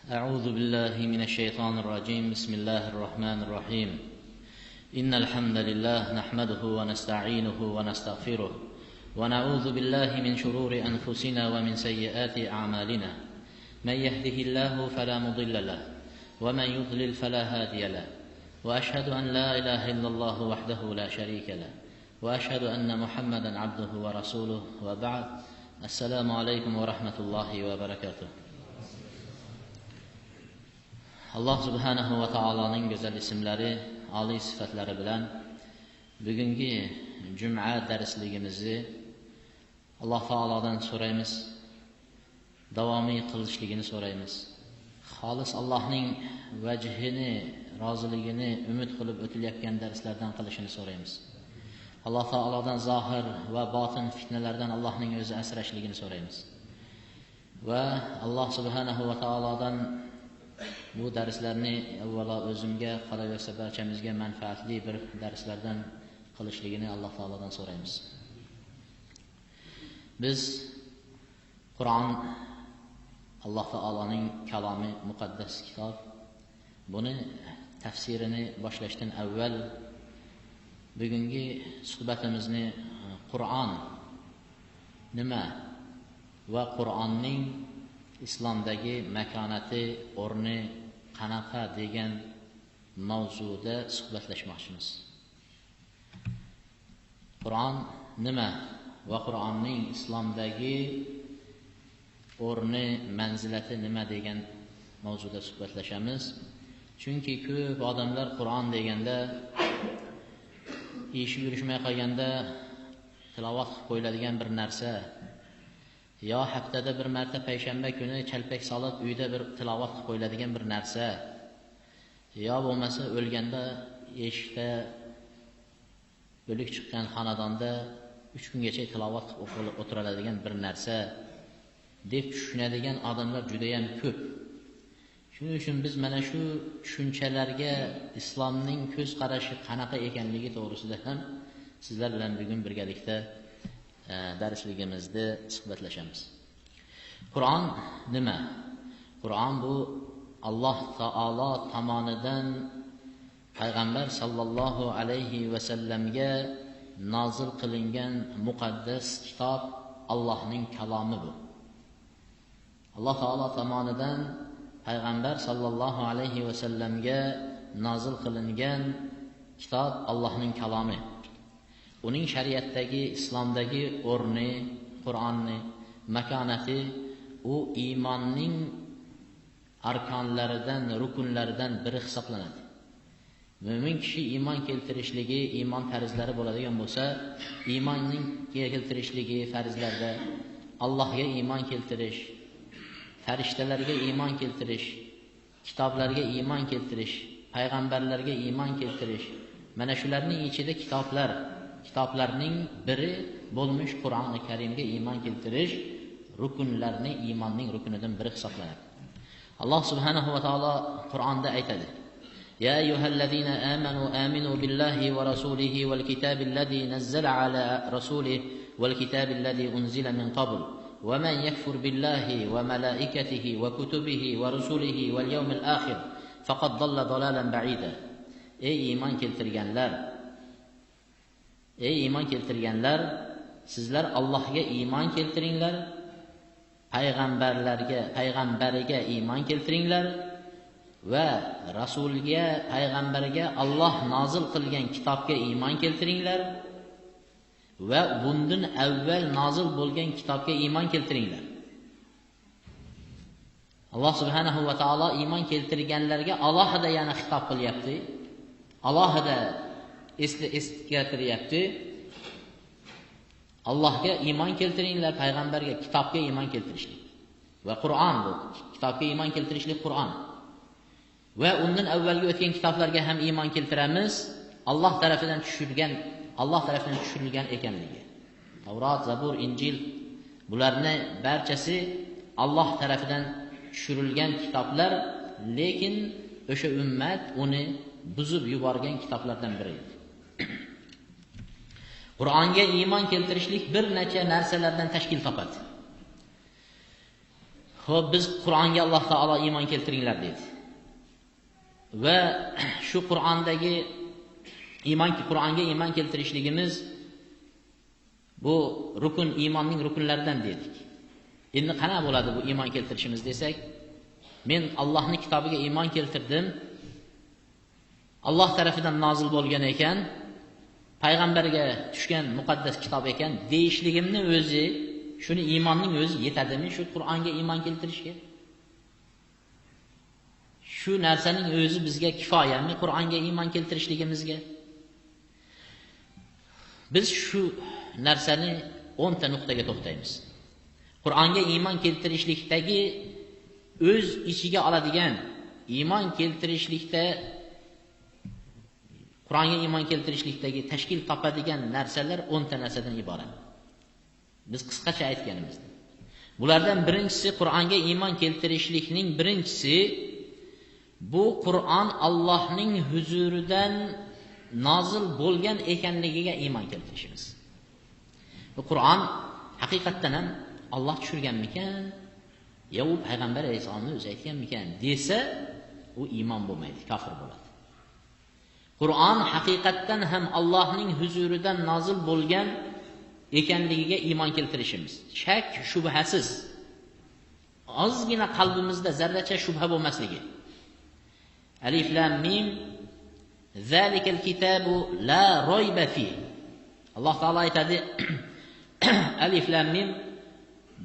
أعوذ بالله من الشيطان الرجيم. بسم الله الرحمن الرحيم. إن الحمد لله نحمده ونستعينه ونستغفره ونعوذ بالله من شرور أنفسنا ومن سيئات أعمالنا. من يهده الله فلا مضل له ومن يضلل فلا هادي له. وأشهد أن لا إله إلا الله وحده لا شريك له وأشهد أن محمدا عبده ورسوله. وبعد، السلام عليكم ورحمة الله وبركاته. Alloh subhanahu va taoloning go'zal ismlari, oliy sifatlari bilan bugungi juma darsligimizni Alloh taolodan so'raymiz, davomiy qilishligini so'raymiz. Xolis Allohning vajhini, roziligini umid qilib o'tilayotgan darslardan qilishini so'raymiz. Alloh taolodan zohir va botin fitnalardan Allohning o'zi asrashligini so'raymiz. Va Alloh subhanahu va taolodan bu darslarni avvalo o'zimga, qolaversa barchamizga manfaatli bir darslardan qilishligini Alloh taolodan so'raymiz. Biz Qur'on Alloh taoloning kalomi, muqaddas kitob. Buni tafsirini boshlashdan avval bugungi suhbatimizni Qur'on nima va Qur'onning islomdagi makonati, o'rni qanaqa degan mavzuda suhbatlashmoqchimiz. Qur'on nima va Qur'onning islomdagi o'rni, manzilati nima degan mavzuda suhbatlashamiz. Chunki ko'p odamlar Qur'on deganda ishi yurishmay qolganda tilovat qilib qo'yiladigan bir narsa, yo haftada bir marta payshanba kuni chalpak solib uyda bir tilovat qilib qo'yiladigan bir narsa, yo bo'lmasa o'lganda eshikda o'lik chiqqan xonadonda 3 kungacha tilovat qilib o'tiriladigan bir narsa deb tushunadigan odamlar juda ham ko'p. Shuning uchun biz mana shu tushunchalarga islomning ko'z qarashi qanaqa ekanligi to'g'risida ham sizlar bilan bugun birgalikda darsligimizda suhbatlashamiz. Qur'on nima? Qur'on bu Alloh taolo tomonidan payg'ambar sallallohu alayhi va sallamga nozil qilingan muqaddas kitob, Allohning kalomi bu. Alloh taolo tomonidan payg'ambar sallallohu alayhi va sallamga nozil qilingan kitob Allohning kalomi. Uning shariatdagi, islomdagi o'rni, Qur'onni makonati u iymonning arkonlaridan, rukunlaridan biri hisoblanadi. Mo'min kishi iymon keltirishligi, iymon farzlari bo'ladigan bo'lsa, iymonning keltirishligi farzlarda Allohga iymon keltirish, farishtalarga iymon keltirish, kitoblarga iymon keltirish, payg'ambarlarga iymon keltirish, mana shularning ichida kitoblarning biri bo'lmish Qur'oni Karimga iymon keltirish rukunlarni, iymonning rukunidan biri hisoblanadi. Alloh subhanahu va taolo Qur'onda aytadi: Ya ayyuhallazina amanu aminu billahi va rasulihi wal kitabillazi nazzala ala rasulihi wal kitabillazi unzila min qabl va man yakfur billahi va malaikatihi va kutubihi va rusulihi wal yawmil akhir faqad dalla dalalan ba'ida. Ey iymon keltirganlar, ey iymon keltirganlar, sizlar Allohga iymon keltiringlar, payg'ambarlarga, payg'ambariga iymon keltiringlar va rasulga, payg'ambarga Alloh nozil qilgan kitobga iymon keltiringlar va bundan avval nozil bo'lgan kitobga iymon keltiringlar. Alloh subhanahu va taolo iymon keltirganlarga alohida yana xitob qilyapti, alohida eslattiryapti. Allohga iymon keltiringlar, payg'ambarga, kitobga iymon keltirishlik va Qur'on bu. Kitobga iymon keltirishlik Qur'on. Va undan avvalgi o'tgan kitoblarga ham iymon keltiramiz, Alloh tarafidan tushirgan, Alloh tarafidan tushirilgan ekanligi. Tavrot, Zabur, Injil bularni barchasi Alloh tarafidan tushirilgan kitoblar, lekin o'sha ummat uni buzib yuborgan kitoblardan biri edi. Qur'onga iymon keltirishlik bir necha narsalardan tashkil topadi. Xo'p, biz Qur'onga Alloh taolo iymon keltiringlar dedi. Va shu Qur'ondagi iymon, Qur'onga iymon keltirishligimiz bu rukun, iymonning rukunlaridan dedik. Endi qana bo'ladi bu iymon keltirishimiz desak, men Allohning kitobiga iymon keltirdim. Alloh tarafidan nozil bo'lgan ekan, payg'ambarga tushgan muqaddas kitob ekan deyishligimni o'zi, shuni iymonning o'zi yetadimi shu Qur'onga iymon keltirishga? Shu narsaning o'zi bizga kifoyami Qur'onga iymon keltirishligimizga? Biz shu narsani 10 ta nuqtaga to'xtaymiz. Qur'onga iymon keltirishlikdagi o'z ichiga oladigan iymon keltirishlikda, Qur'onga iymon keltirishlikdagi tashkil topadigan narsalar 10 ta narsadan iborat. Biz qisqacha aytganimizda. Bulardan birinchisi, Qur'onga iymon keltirishlikning birinchisi bu Qur'on Allohning huzuridan nozil bo'lgan ekanligiga iymon keltirishimiz. Bu Qur'on haqiqatdan ham Alloh tushirganmikan, yo u payg'ambar alayhissalomning o'zi aytganmikan desa, u iymon bo'lmaydi, kofir bo'ladi. Qur'on haqiqatdan ham Allohning huzuridan nozil bo'lgan ekanligiga iymon keltirishimiz. Shak shubhasiz, ozgina qalbimizda zarracha shubha bo'lmasligi. Alif lam mim zalikal kitabu la royba fi. Alloh taolo aytadi, Alif lam mim,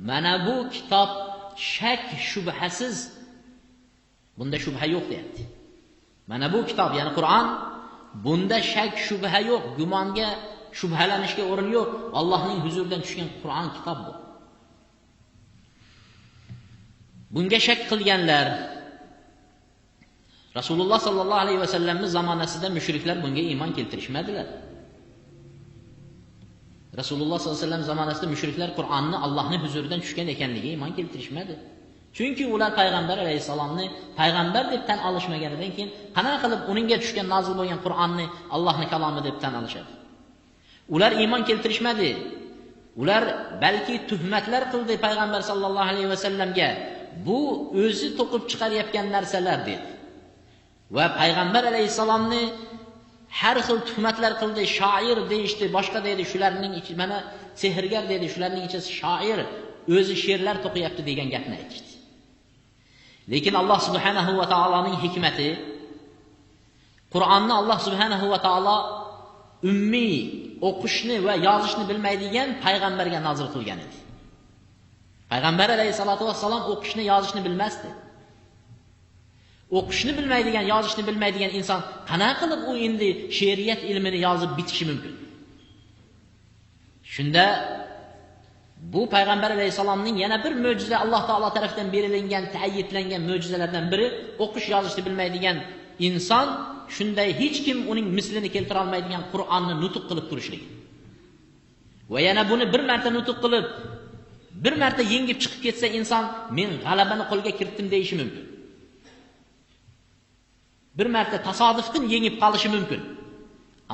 mana bu kitob shak shubhasiz, bunda shubha yo'q deyapti. Mana bu kitob, ya'ni Qur'on, bunda shak shubha yo'q, gumonga, shubhalanishga o'rin yo'q. Allohning huzuridan tushgan Qur'on kitob bu. Bunga shak qilganlar Rasululloh sallallohu alayhi vasallamning zamonasida mushriklar bunga iymon keltirishmadilar. Rasululloh sallallohu alayhi vasallam zamonasida mushriklar Qur'onni Allohning huzuridan tushgan ekanligiga iymon keltirishmadi. Chunki ular payg'ambar alayhissalomni payg'ambar deb tan olishmaganidan keyin qanaqa qilib uningga tushgan nozil bo'lgan Qur'onni Allohning kalomi deb tan olishadi? Ular iymon keltirishmadi. Ular balki tuhmatlar qildi payg'ambar sallallohu alayhi vasallamga. Bu o'zi to'qib chiqarayotgan narsalar dedi. Va payg'ambar alayhissalomni har xil tuhmatlar qildi, shoir deyishdi, boshqa deydi, shularning ichi mana sehrgar deydi, shularning ichisi shoir, o'zi she'rlar to'qiyapti degan gapni aytishdi. Lekin Alloh subhanahu va taoloning hikmati, Qur'onni Alloh subhanahu va taolo ummiy, o'qishni va yozishni bilmaydigan payg'ambarga nozil qilgan edi. Payg'ambar alayhisolatu vassalom o'qishni, yozishni bilmasdi. O'qishni bilmaydigan, yozishni bilmaydigan inson qanaqa qilib u endi she'riyat ilmini yozib bitishi mumkin? Shunda bu payg'ambar alayhissalomning yana bir mo'jiza, Alloh taolo tarafidan berilgan, ta'yidlangan mo'jizalardan biri, o'qish yozishni bilmaydigan inson shunday hech kim uning mislini keltira olmaydigan Qur'onni nutq qilib turishligi. Va yana buni bir marta nutq qilib, bir marta yengib chiqib ketsa inson men g'alabani qo'lga kiritdim deyishi mumkin. Bir marta tasodifdan yengib qolishi mumkin.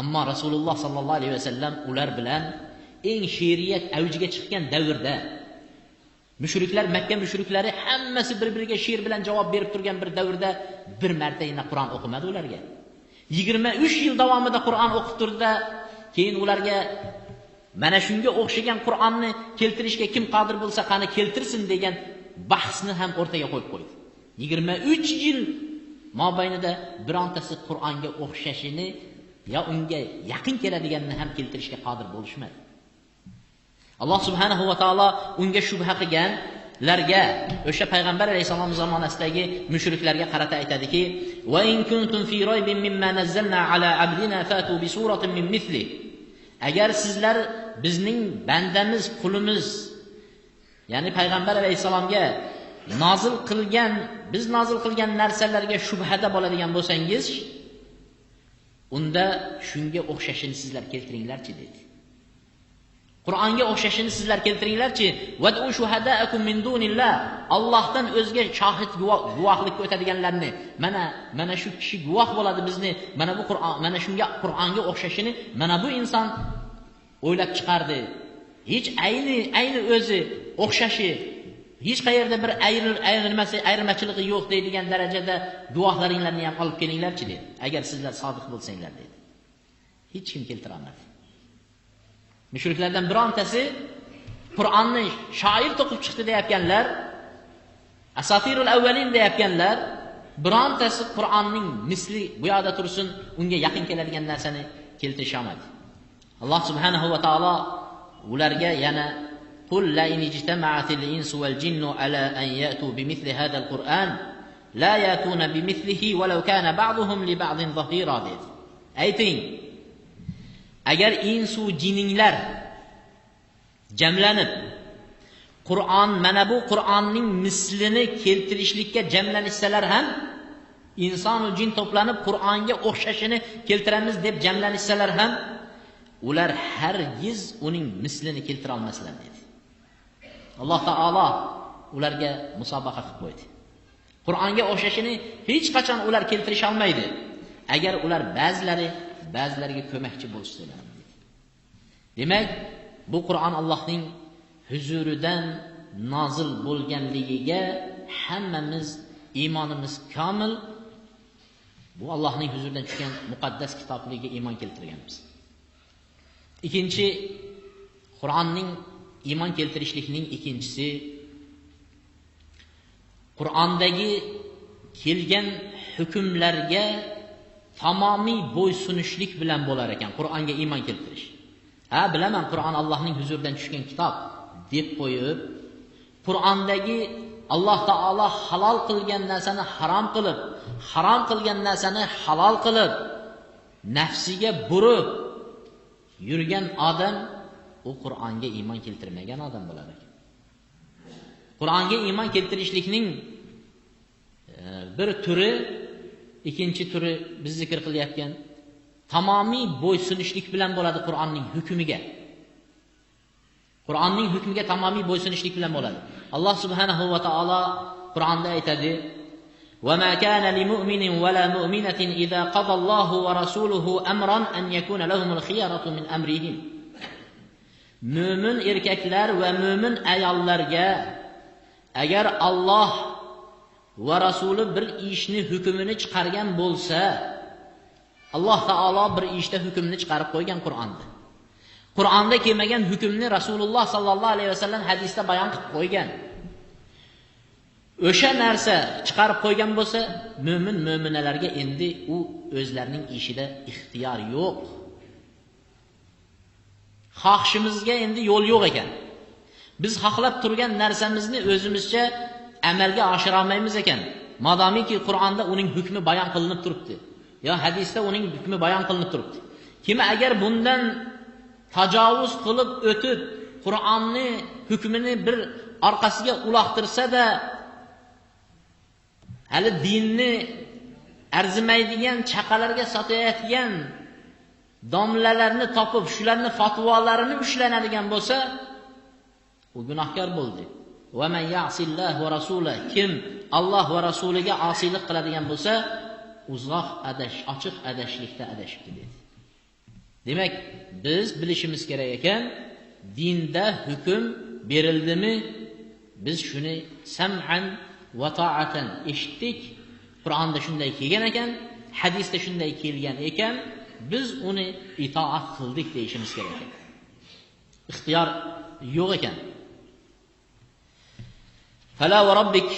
Ammo Rasululloh sallallohu alayhi vasallam ular bilan eng she'riyat avjiga chiqqan davrda mushriklar, Makka mushriklari hammasi bir-biriga she'r bilan javob berib turgan bir davrda bir marta yana Qur'on o'qimadi ularga. 23 yil davomida Qur'on o'qib turdi, keyin ularga mana shunga o'xshagan Qur'onni keltirishga kim qodir bo'lsa qani keltirsin degan bahsni ham o'rtaga qo'yib qo'ydi. 23 yil mobaynida birontasi Qur'onga o'xshashini yo unga yaqin keladiganini ham keltirishga qodir bo'lishmadi. Alloh subhanahu va taolo unga shubha qilganlarga, o'sha payg'ambar alayhissalom zamonasidagi mushriklarga qarata aytadiki: "Va in kuntum fi raybin mimma nazzalna ala abdina fatu bi suratin min mithli." Agar sizlar bizning bandamiz, qulimiz, ya'ni payg'ambar alayhissalomga nozil qilgan, biz nozil qilgan narsalarga shubhada bo'ladigan bo'lsangiz, unda shunga o'xshashini sizlar keltiringlarchi dedi. Qur'onga o'xshashini sizlar keltiringlarchi. Vad'u shuhadaakum min dunillah. Allohdan o'zga shohid guvohlikka o'tadiganlarni, mana shu kishi guvoh bo'ladi bizni, mana bu Qur'on, mana shunga Qur'onga o'xshashini mana bu inson o'ylab chiqardi. Hech ayni o'zi o'xshashi Hech qayerda bir ayirmachiligi yo'q deydigan darajada guvohlaringlarni ham olib kelinglarchi dedi. Agar sizlar sodiq bo'lsanglar dedi. Hech kim keltira olmadi. Mushriklardan birontasi Qur'onni shoir to'qib chiqdi deyotganlar, asatirul avvalin deyotganlar, birontasi Qur'onning misli bu yoqda tursin, unga yaqin keladigan narsani keltirisha olmadi. Alloh subhanahu va taolo ularga yana قل لئن اجتمعت الإنس والجن على أن يأتوا بمثل هذا القرآن لا يأتون بمثله ولو كان بعضهم لبعض ظهيرا dedi. Ayting, agar insu jininglar jamlanib Qur'on, mana bu Qur'onning mislini keltirishlikka jamlanishsalar ham, inson va jin to'planib Qur'onga o'xshashini keltiramiz deb jamlanishsalar ham, ular hargiz uning mislini keltira olmaslar dedi. Alloh taolo ularga musobaqa qilib qo'ydi. Qur'onga o'xshashini hech qachon ular keltirisha olmaydi, agar ular ba'zilari ba'zilariga ko'makchi bo'lsalar dedi. Demak, bu Qur'on Allohning huzuridan nozil bo'lganligiga hammamiz iymonimiz komil. Bu Allohning huzuridan tushgan muqaddas kitobligiga iymon keltirganmiz. Ikkinchi, Qur'onning iymon keltirishlikning ikkinchisi, Qur'ondagi kelgan hukmlarga tamomiy bo'ysunishlik bilan bo'lar ekan Qur'onga iymon keltirish. Ha, bilaman Qur'on Allohning huzuridan tushgan kitob deb qo'yib, Qur'ondagi Alloh taolo halol qilgan narsani harom qilib, harom qilgan narsani halol qilib, nafsiga burib yurgan odam u Qur'onga iymon keltirmagan odam bo'lar ekan. Qur'onga iymon keltirishlikning bir turi, ikkinchi turi biz zikr qilayotgan tamomiy bo'ysunishlik bilan bo'ladi Qur'onning hukmiga. Qur'onning hukmiga tamomiy bo'ysunishlik bilan bo'ladi. Alloh subhanahu va taolo Qur'onda aytadi: "Va ma kana limu'minin va la mu'minatin idza qada Allohu va rasuluhu amran an yakuna lahumul khiyaratu min amrihim." Mo'min erkaklar va mo'min ayollarga agar Alloh va rasuli bir ishni hukmini chiqargan bo'lsa, Alloh taolo bir ishda hukmni chiqarib qo'ygan Qur'onda. Qur'onda kelmagan hukmni Rasululloh sallallohu alayhi vasallam hadisda bayon qilib qo'ygan. O'sha narsa chiqarib qo'ygan bo'lsa, mo'min mo'minalarga endi u o'zlarining ishida ixtiyor yo'q. Xohishimizga endi yo'l yo'q ekan. Biz xohlab turgan narsamizni o'zimizcha amalga oshira olmaymiz ekan. Modomiki Qur'onda uning hukmi bayon qilinib turibdi, yo hadisda uning hukmi bayon qilinib turibdi. Kim agar bundan tajovuz qilib o'tib, Qur'onni hukmini bir orqasiga uloqtirsa-da, hali dinni arzimaydigan chaqalarga sotayotgan domlalarni topib, shularni fatvolarini ushlanadigan bo'lsa, u gunohkor bo'ldi. Va man ya'silloh va rasulahu, kim Alloh va rasuliga osiylik qiladigan bo'lsa, uzoq adash, ochiq adashlikda adashibdi dedi. Demak, biz bilishimiz kerak ekan, dinda hukm berildimi, biz shuni sam'an va ta'atan eshitdik. Qur'onda shunday kelgan ekan, hadisda shunday kelgan ekan, biz uni itoat qildik deyishimiz kerak ekan. Ixtiyor yo'q ekan. Fala va robbik,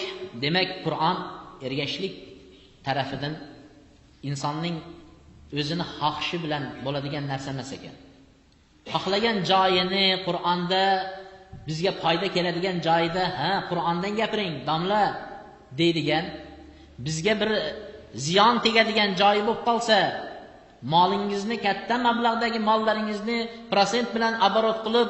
demak Qur'on ergashishlik tarafidan insonning o'zini xohishi bilan bo'ladigan narsa emas ekan. Xohlagan joyini Qur'onda bizga foyda keladigan joyida, ha, Qur'ondan gapiring, domla deydigan, bizga bir ziyon tegadigan joyi bo'lib qolsa, molingizni, katta mablag'dagi mollaringizni prosent bilan oborot qilib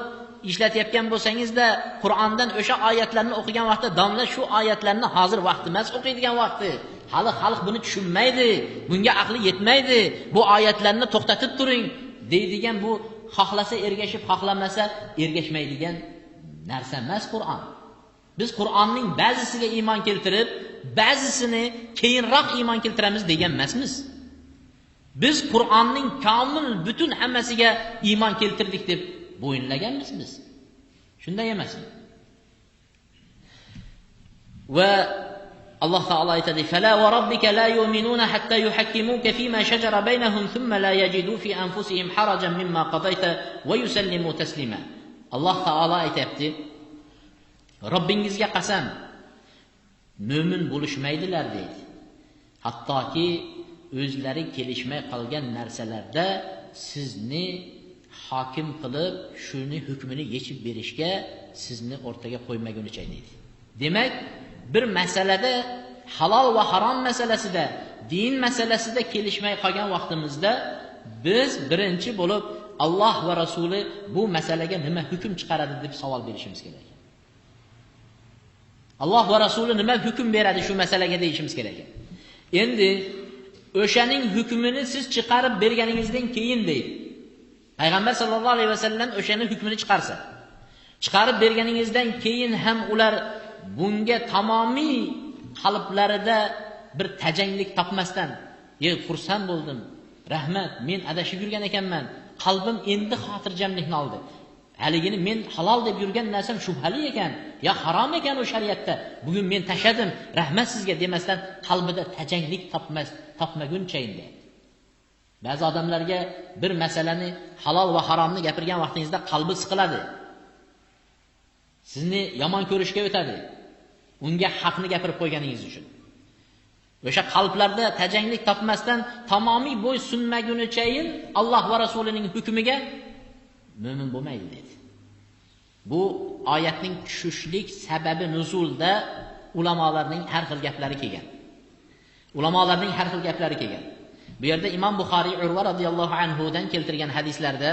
ishlatayotgan bo'lsangizda, Qur'ondan o'sha oyatlarni o'qigan vaqtda, domla shu oyatlarni hozir vaqti emas o'qiydigan vaqti. Hali xalq buni tushunmaydi, bunga aqli yetmaydi. Bu oyatlarni to'xtatib turing deydigan, bu xohlasa ergashib, xohlamasa ergashmaydigan narsa emas Qur'on. Biz Qur'onning ba'zisiga iymon keltirib, ba'zisini keyinroq iymon keltiramiz degan emasmiz. Biz Qur'onning komil butun hammasiga iymon keltirdik deb bo'yinlaganmiz biz. Shunday emasmi? Va Alloh taolo aytadi: "Fala va robbika la yu'minuna hatta yuhakkimuka fima shajara baynahum thumma la yajidu fi anfusihim harajan mimma qadayta va yusallimu taslima." Alloh taolo aytayapti: Robbingizga qasam, mo'min bo'lishmaydilar deydi. Hattoki o'zlari kelishmay qolgan narsalarda sizni hokim qilib, shuni hukmini yechib berishga sizni o'rtaga qo'ymagunicha deydi. Demak, bir masalada, halol va harom masalasida, din masalasida kelishmay qolgan vaqtimizda biz birinchi bo'lib Alloh va Rasuli bu masalaga nima hukm chiqaradi deb savol berishimiz kerak. Alloh va Rasuli nima hukm beradi shu masalaga deyishimiz kerak. Endi o'shaning hukmini siz chiqarib berganingizdan keyin deydi. Payg'ambar sallallohu alayhi vasallam o'shaning hukmini chiqarsa, chiqarib berganingizdan keyin ham ular bunga tamomiy qalblarida bir tajanglik topmasdan, xursand bo'ldim, rahmat, men adashib yurgan ekanman, qalbim endi xotirjamlikni oldi. Haligini men halol deb yurgan narsam shubhali ekan, ya harom ekan u shariatda. Bugun men tashadim, rahmat sizga demasdan qalbida tajanglik topmaguncha endi. Ba'zi odamlarga bir masalani halol va haromni gapirgan vaqtingizda qalbi siqiladi. Sizni yomon ko'rishga o'tadi. Unga haqni gapirib qo'yganingiz uchun. O'sha qalblarda tajanglik topmasdan tamomiy bo'y sunmagunichayin Alloh va Rasulining hukmiga mo'min bo'lmaydi dedi. Bu oyatning tushishlik sababi nuzulda ulamolarning har xil gaplari kelgan. Ulamolarning har xil gaplari kelgan. Bu yerda Imom Buxoriy Urva radhiyallohu anhu dan keltirgan hadislarda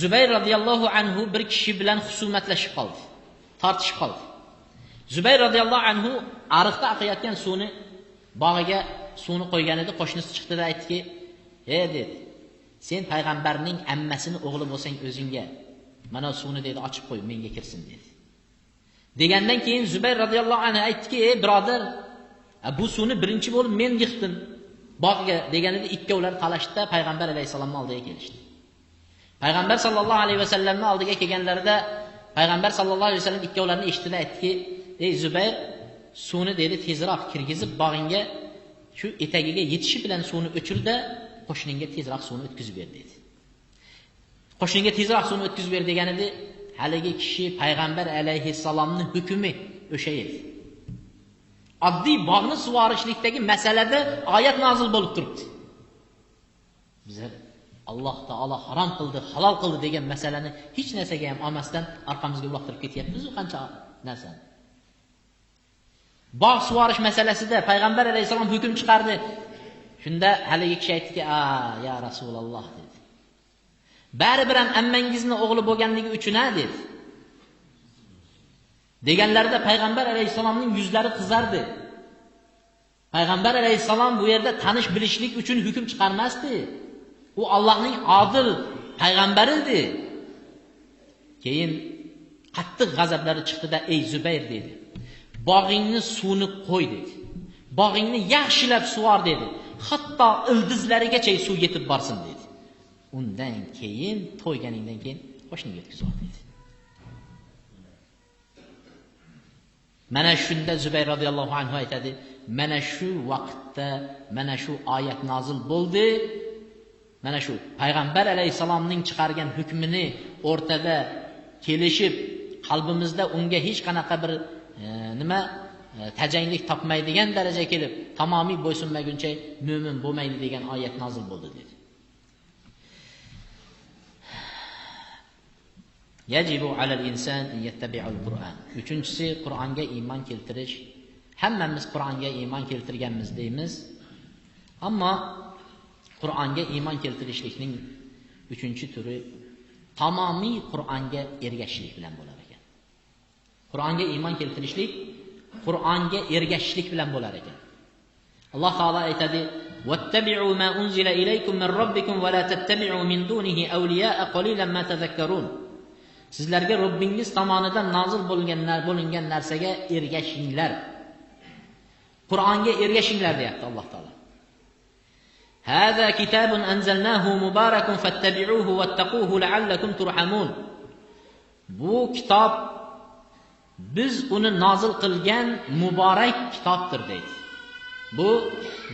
Zubayr radhiyallohu anhu bir kishi bilan husumatlashib qoldi, tortishib qoldi. Zubayr radhiyallohu anhu ariqda oqayotgan suvni bog'iga suvni qo'ygan edi, qo'shnisi chiqdi-da aytdiki: "Ey" dedi, "sen payg'ambarning ammasini o'g'li bo'lsang o'zingga mana suvni dedi ochib qo'y, menga kirsin" dedi. Degandan keyin Zubayr radhiyallohu anhu aytdiki: "Ey birodar, bu suvni birinchi bo'lib men yig'dim bog'ga" deganida ikkovlar talashdi, payg'ambar alayhisalomning oldiga kelishdi. Payg'ambar sallallohu alayhi vasallamning oldiga kelganlarida payg'ambar sallallohu alayhi vasallam ikkovlarini eshitdi, aytdiki: "Ey Zubayr, suvni dedi tezroq kirgizib bog'ingga, shu etagiga yetishi bilan suvni o'chirda, qo'shningga tezroq suvni o'tkazib ber" dedi. Qo'shningga tezroq suvni o'tkazib ber deganida haligi kishi payg'ambar alayhissalomning hukmi o'sha edi. Oddiy bog'ni sug'orishlikdagi masalada oyat nozil bo'lib turibdi. Bizlar Alloh taolo harom qildi, halol qildi degan masalani hech narsaga ham olmasdan orqamizga uloqtirib ketyapmiz u qancha narsani. Bog' sug'orish masalasida payg'ambar alayhissalom hukm chiqardi. Shunda haligi kishi aytdiki: "A, ya Rasululloh" dedi. Baribir ham ammangizni o'g'li bo'lganligi uchun a dedi. Deganlarida payg'ambar alayhissalomning yuzlari qizardi. Payg'ambar alayhissalom bu yerda tanish bilishlik uchun hukm chiqarmasdi. U Allohning odil payg'ambari edi. Keyin qattiq g'azablari chiqdi-da, "Ey Zubayr" dedi. "Bog'ingni suvni qo'y" dedi. "Bog'ingni yaxshilab sug'or" dedi. "Hatto ildizlarigacha suv yetib borsin" dedi. Undan keyin to'yganingdan keyin qo'shningga yetkazib dedi. Mana shunda Zubayr radhiyallohu anhu aytadi: "Mana shu vaqtda mana shu oyat nozil bo'ldi. Mana shu payg'ambar alayhisalomning chiqargan hukmini o'rtada kelishib, qalbimizda unga hech qanaqa bir nima tajanglik topmaydigan daraja kelib, tamomiy bo'ysunmaguncha mo'min bo'lmaydi degan oyat nozil bo'ldi" dedi. Yajibu alal insan an yattabi'al Qur'an. Uchinchisi Qur'onga iymon keltirish. Hammamiz Qur'onga iymon keltirganmiz deymiz. Ammo Qur'onga iymon keltirishlikning uchinchi turi tamomiy Qur'onga ergashishlik bilan bo'lar ekan. Qur'onga iymon keltirishlik Qur'onga ergashishlik bilan bo'lar ekan. Alloh taolo aytadi: "Vattabi'u ma unzila ilaykum min robbikum va la tattabi'u min dunihi awliya'a qalilan ma tadhakkarun." Sizlarga Robbingiz tomonidan nozil bo'lingan narsaga ergashinglar. Qur'onga ergashinglar deyapti Alloh taolo. Hada kitabun anzalnahu mubarakun fattabi'uhu wattaquhu la'allakum turhamun. Bu kitob Biz uni nozil qilgan muborak kitobdir deydi. Bu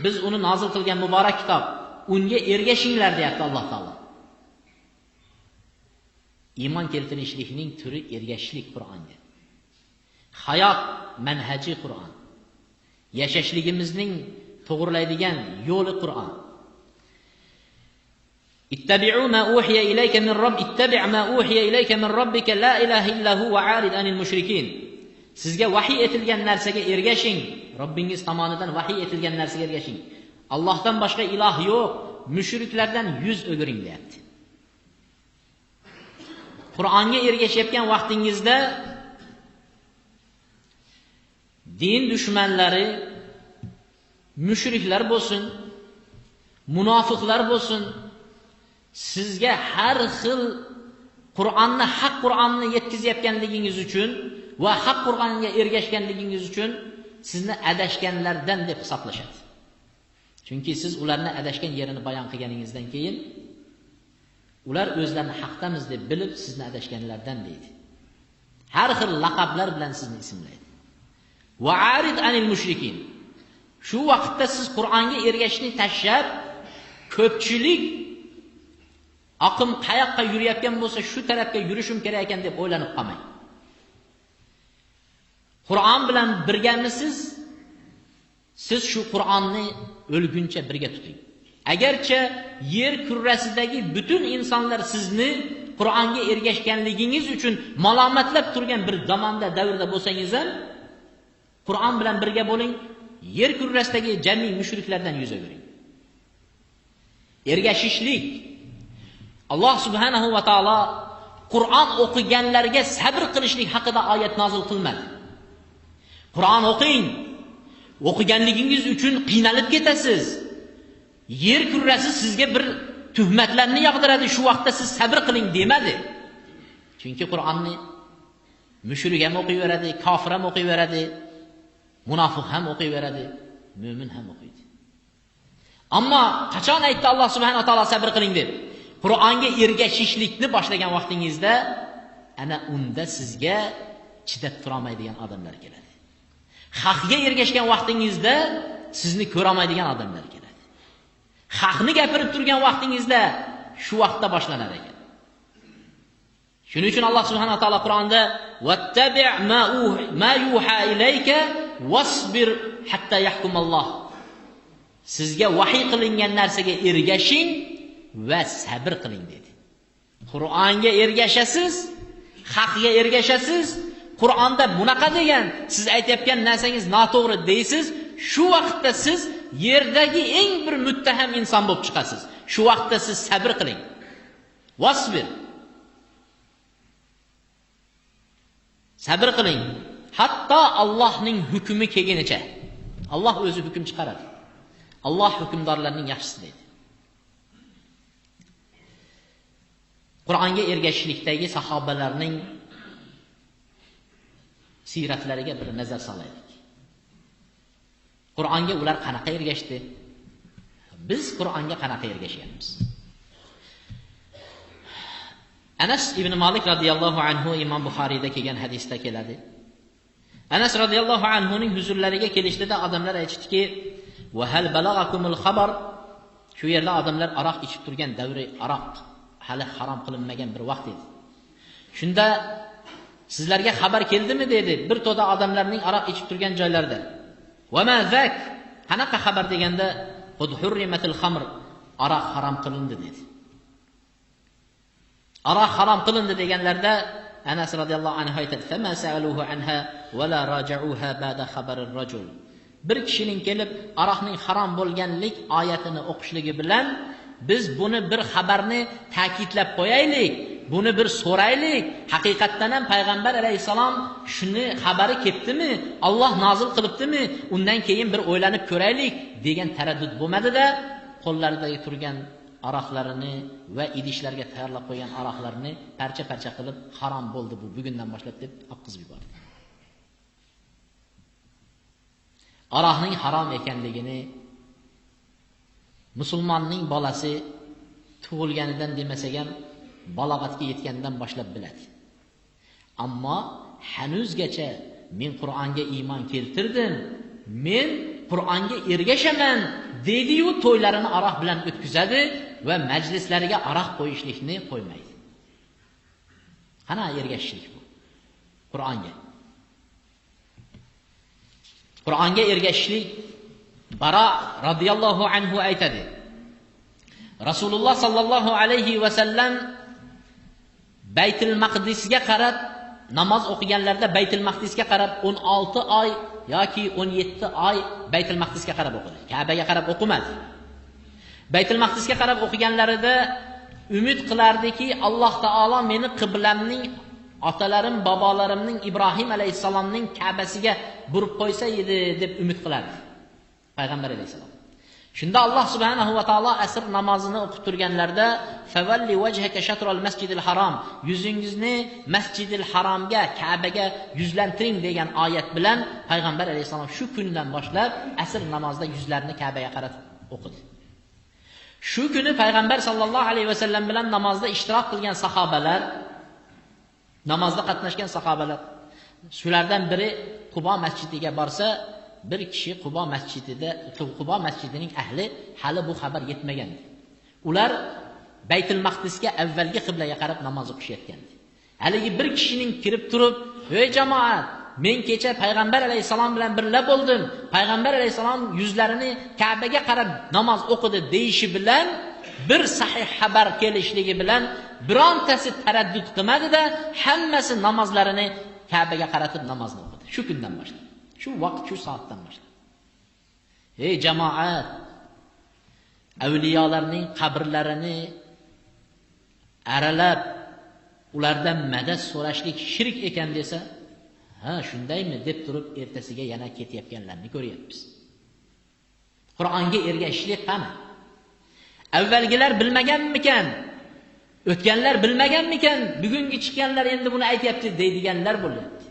biz uni nozil qilgan muborak kitob. Unga ergashinglar deyapti Alloh taolo. Iymon keltirishlikning turi ergashishlik Qur'onga. Hayot manhaji Qur'on. Yashashligimizning to'g'rilaydigan yo'li Qur'on. Ittabi'u ma uhiya ilayka min robb ittabi' ma uhiya ilayka min robbika la ilaha illa hu va arid anil mushrikin. Sizga vahiy etilgan narsaga ergashing. Robbingiz tomonidan vahiy etilgan narsaga ergashing. Allohdan boshqa iloh yo'q. Mushriklardan yuz o'giring deyapti. Qur'onga ergashayotgan vaqtingizda din dushmanlari, mushriklar bo'lsin, munofiqlar bo'lsin, sizga har xil Qur'onni, haq Qur'onni yetkazayotganligingiz uchun va haq Qur'onga ergashganligingiz uchun sizni adashganlardan deb hisoblashadi. Chunki siz ularni adashgan yerini bayon qilganingizdan keyin ular o'zlarini haqdamiz deb bilib sizni adashganlardan deydi. Har xil laqablar bilan sizni ismlaydi. Va arid anil mushrikin. Shu vaqtda siz Qur'onga ergashishni tashlab, ko'pchilik oqim qayoqqa yurayotgan bo'lsa, shu tarafga yurishim kerak ekan deb o'ylanib qolmang. Qur'on bilan birgamisiz? Siz shu Qur'onni o'lguncha birga tuting. Agarcha yer kurrasidagi butun insonlar sizni Qur'onga ergashganligingiz uchun malomatlab turgan bir zamonda, davrda bo'lsangiz ham, Qur'on bilan birga bo'ling, yer kurrasidagi jami mushriklardan yuz o'giring. Ergashishlik. Alloh subhanahu va taolo Qur'on o'qiganlarga sabr qilishlik haqida oyat nozil qilmadi. Qur'on o'qing, o'qiganligingiz uchun qiynalib ketasiz. Yer kurrasi sizga bir tuhmatlarni yog'diradi, shu vaqtda siz sabr qiling demadi. Chunki Qur'onni mushrik ham o'qiyveradi, kofir ham o'qiyveradi, munofiq ham o'qiyveradi, mo'min ham o'qiydi. Ammo qachon aytdi Alloh subhanahu va taolo sabr qiling deb? Qur'onga ergashishlikni boshlagan vaqtingizda ana unda sizga chidab tura olmaydigan odamlar keladi. Haqga ergashgan vaqtingizda sizni ko'ra olmaydigan odamlar keladi. Haqni gapirib turgan vaqtingizda shu vaqtda boshlanar ekan. Shuning uchun Alloh subhanahu va taolo Qur'onda vattabi' ma yuha ilayka wasbir hatta yahkumalloh. Sizga vahiy qilingan narsaga ergashing va sabr qiling dedi. Qur'onga ergashasiz, haqga ergashasiz, Qur'onda bunaqa degan, siz aytayotgan narsangiz noto'g'ri deysiz, shu vaqtda siz yerdagi eng bir muttaham inson bo'lib chiqasiz. Shu vaqtda siz sabr qiling. Wasbir. Sabr qiling. Hatto Allohning hukmi kelgunicha. Alloh o'zi hukm chiqaradi. Alloh hukmdorlarning yaxshisi deydi. Qur'onga ergashishlikdagi sahobalarning siratlariga bir nazar solaylik. Qur'onga ular qanaqa ergashdi? Biz Qur'onga qanaqa ergashyapmiz? Anas ibn Malik radhiyallohu anhu Imom Buxoriyda kelgan hadisda keladi. Anas radhiyallohu anhu ning huzurlariga kelishdida odamlar aytishdiki, "Va hal balag'akumul xabar?" Shu yerda odamlar aroq ichib turgan davri, aroq hali harom qilinmagan bir vaqt edi. Shunda sizlarga xabar keldimi dedi bir to'da odamlarning aroq ichib turgan joylarida. Va ma zak? Qanaqa xabar deganda, "Qad hurrimatil xamr", aroq harom qilindi dedi. Aroq harom qilindi deganlarda Anas radhiyallohu anhu aytadi: "Fama sa'aluhu anha va la raja'uha ba'da xabarir rajul." Bir kishining kelib aroqning harom bo'lganlik oyatini o'qishligi bilan biz buni bir xabarni ta'kidlab qo'yaylik, buni bir so'raylik. Haqiqatdan ham payg'ambar alayhisalom shuni xabari ketdimi? Alloh nozil qilibdimi? Undan keyin bir o'ylanib ko'raylik degan taraddud bo'lmadi-da, qo'llaridagi turgan aroqlarini va idishlarga tayyorlab qo'ygan aroqlarini parcha-parcha qilib harom bo'ldi bu bugundan boshlab deb oqqizib yubordi. Aroqning harom ekanligini musulmonning bolasi tug'ilganidan demasak ham balog'atga yetgandan boshlab biladi. Ammo Hanuzgacha men Qur'onga iymon keltirdim, men Qur'onga ergashaman deydi-yu to'ylarini aroq bilan o'tkazadi va majlislariga aroq qo'yishlikni qo'ymaydi. Qana ergashishlik bu? Qur'onga. Qur'onga ergashishlik. Bara radhiyallohu anhu aytadi. Rasululloh sallallohu alayhi va sallam Baytul Maqdisga qarab namoz o'qiganlarida Baytul Maqdisga qarab 16 oy yoki 17 oy Baytul Maqdisga qarab o'qidi. Ka'baga qarab o'qimadi. Baytul Maqdisga qarab o'qiganlarida umid qilardiki, Alloh taolo meni qiblamning otalarim, bobolarimning Ibrohim alayhissalomning Ka'basiga burib qo'ysa edi deb umid qilardi Payg'ambar alayhissalom. Shunda Alloh subhanahu va taolo asr namozini o'qib turganlarida favalli wajhaka shatral masjidil harom, yuzingizni Masjidil Haromga, Ka'baga yuzlantiring degan oyat bilan Payg'ambar alayhissalom shu kundan boshlab asr namozida yuzlarini Ka'baga qaratib o'qidi. Shu kuni Payg'ambar sallallohu alayhi vasallam bilan namozda ishtirok qilgan sahobalar, namozda qatnashgan sahobalar, shulardan biri Qubo masjidiga borsa, bir kishi Qubo masjidida, Qubo masjidining ahli hali bu xabar yetmagandi. Ular Baytul Maqdisga avvalgi qiblaga qarab namoz o'qishayotgandi. Haligi bir kishining kirib turib, "Ey jamoat, men kecha Payg'ambar alayhisalom bilan birga bo'ldim. Payg'ambar alayhisalom yuzlarini Ka'baga qarab namoz o'qidi" deyishi bilan bir sahih xabar kelishligi bilan birontasi taraddud qilmadi-da, hammasi namozlarini Ka'baga qaratib namozni o'qidi. Shu kundan boshlab, shu vaqt, shu soatdan boshlab. Ey jamoat, avliyolarning qabrlarini aralab ulardan madad so'rashlik shirk ekan desa, ha shundaymi deb turib ertasiga yana ketayotganlarni ko'ryapmiz. Qur'onga ergashishlik qani? Avvalgilar bilmaganmikan? O'tganlar bilmaganmikan? Bugungi chiqqanlar endi buni aytyapti deydiganlar bo'lyapti.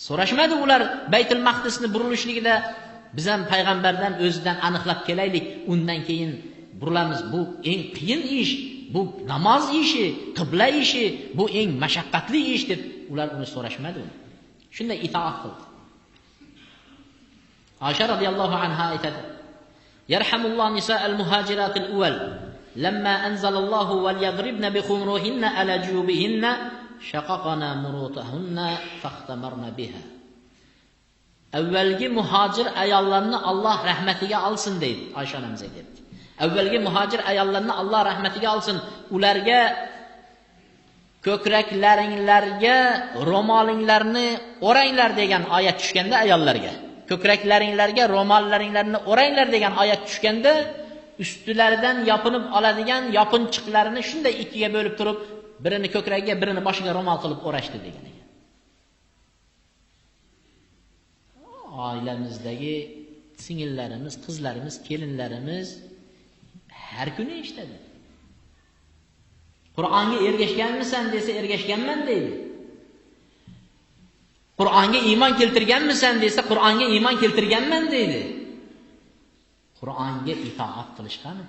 So'rashmadi ular Baytul Maqdisni burilishligida biz ham payg'ambardan o'zidan aniqlab kelaylik, undan keyin burilamiz. Bu eng qiyin ish, bu namoz ishi, qibla ishi, bu eng mashaqqatli ish deb ular uni so'rashmadi. Shunday itoat qildi. Oysha radhiyallohu anha aytadi: Yarhamulloh nisa'al muhajiratil awwal lamma anzalallohu wal yadribna bi khumurihinna ala jubihinna shaqaqana murutahunna faxtamarna biha. Avvalgi muhojir ayollarni Alloh rahmatiga olsin deydi Oysha onamiz aytdi. Avvalgi muhojir ayollarni Alloh rahmatiga olsin, ularga ko'kraklaringlarga ro'molinglarni o'ranglar degan oyat tushganda ayollarga, ko'kraklaringlarga ro'mollaringlarni o'ranglar degan oyat tushganda ustilaridan yopinib oladigan yopinchiqlarini shunday ikkiga bo'lib turib, birini ko'kragiga, birini boshiga ro'mol qilib o'rashdi degan ekan. Oilamizdagi singillarimiz, qizlarimiz, kelinlarimiz har kuni eshitadi. Qur'onga ergashganmisan desa, ergashganman deydi. Qur'onga iymon keltirganmisan desa, Qur'onga iymon keltirganman deydi. Qur'onga itoat qilish qani?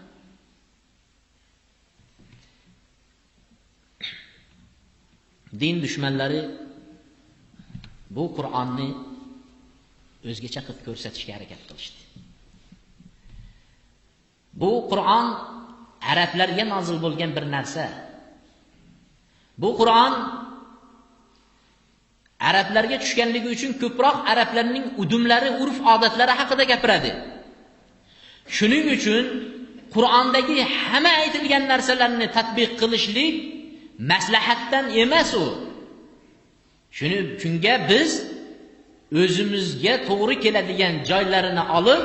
Din dushmanlari bu Qur'onni o'zgacha qilib ko'rsatishga harakat qilishdi. Bu Qur'on arablarga nozil bo'lgan bir narsa. Bu Qur'on arablarga tushganligi uchun ko'proq arablarning udumlari, urf-odatlari haqida gapiradi. Shuning uchun Qur'ondagi hamma aytilgan narsalarni tatbiq qilishlik maslahatdan emas u. Shuning uchunga biz o'zimizga to'g'ri keladigan joylarini olib,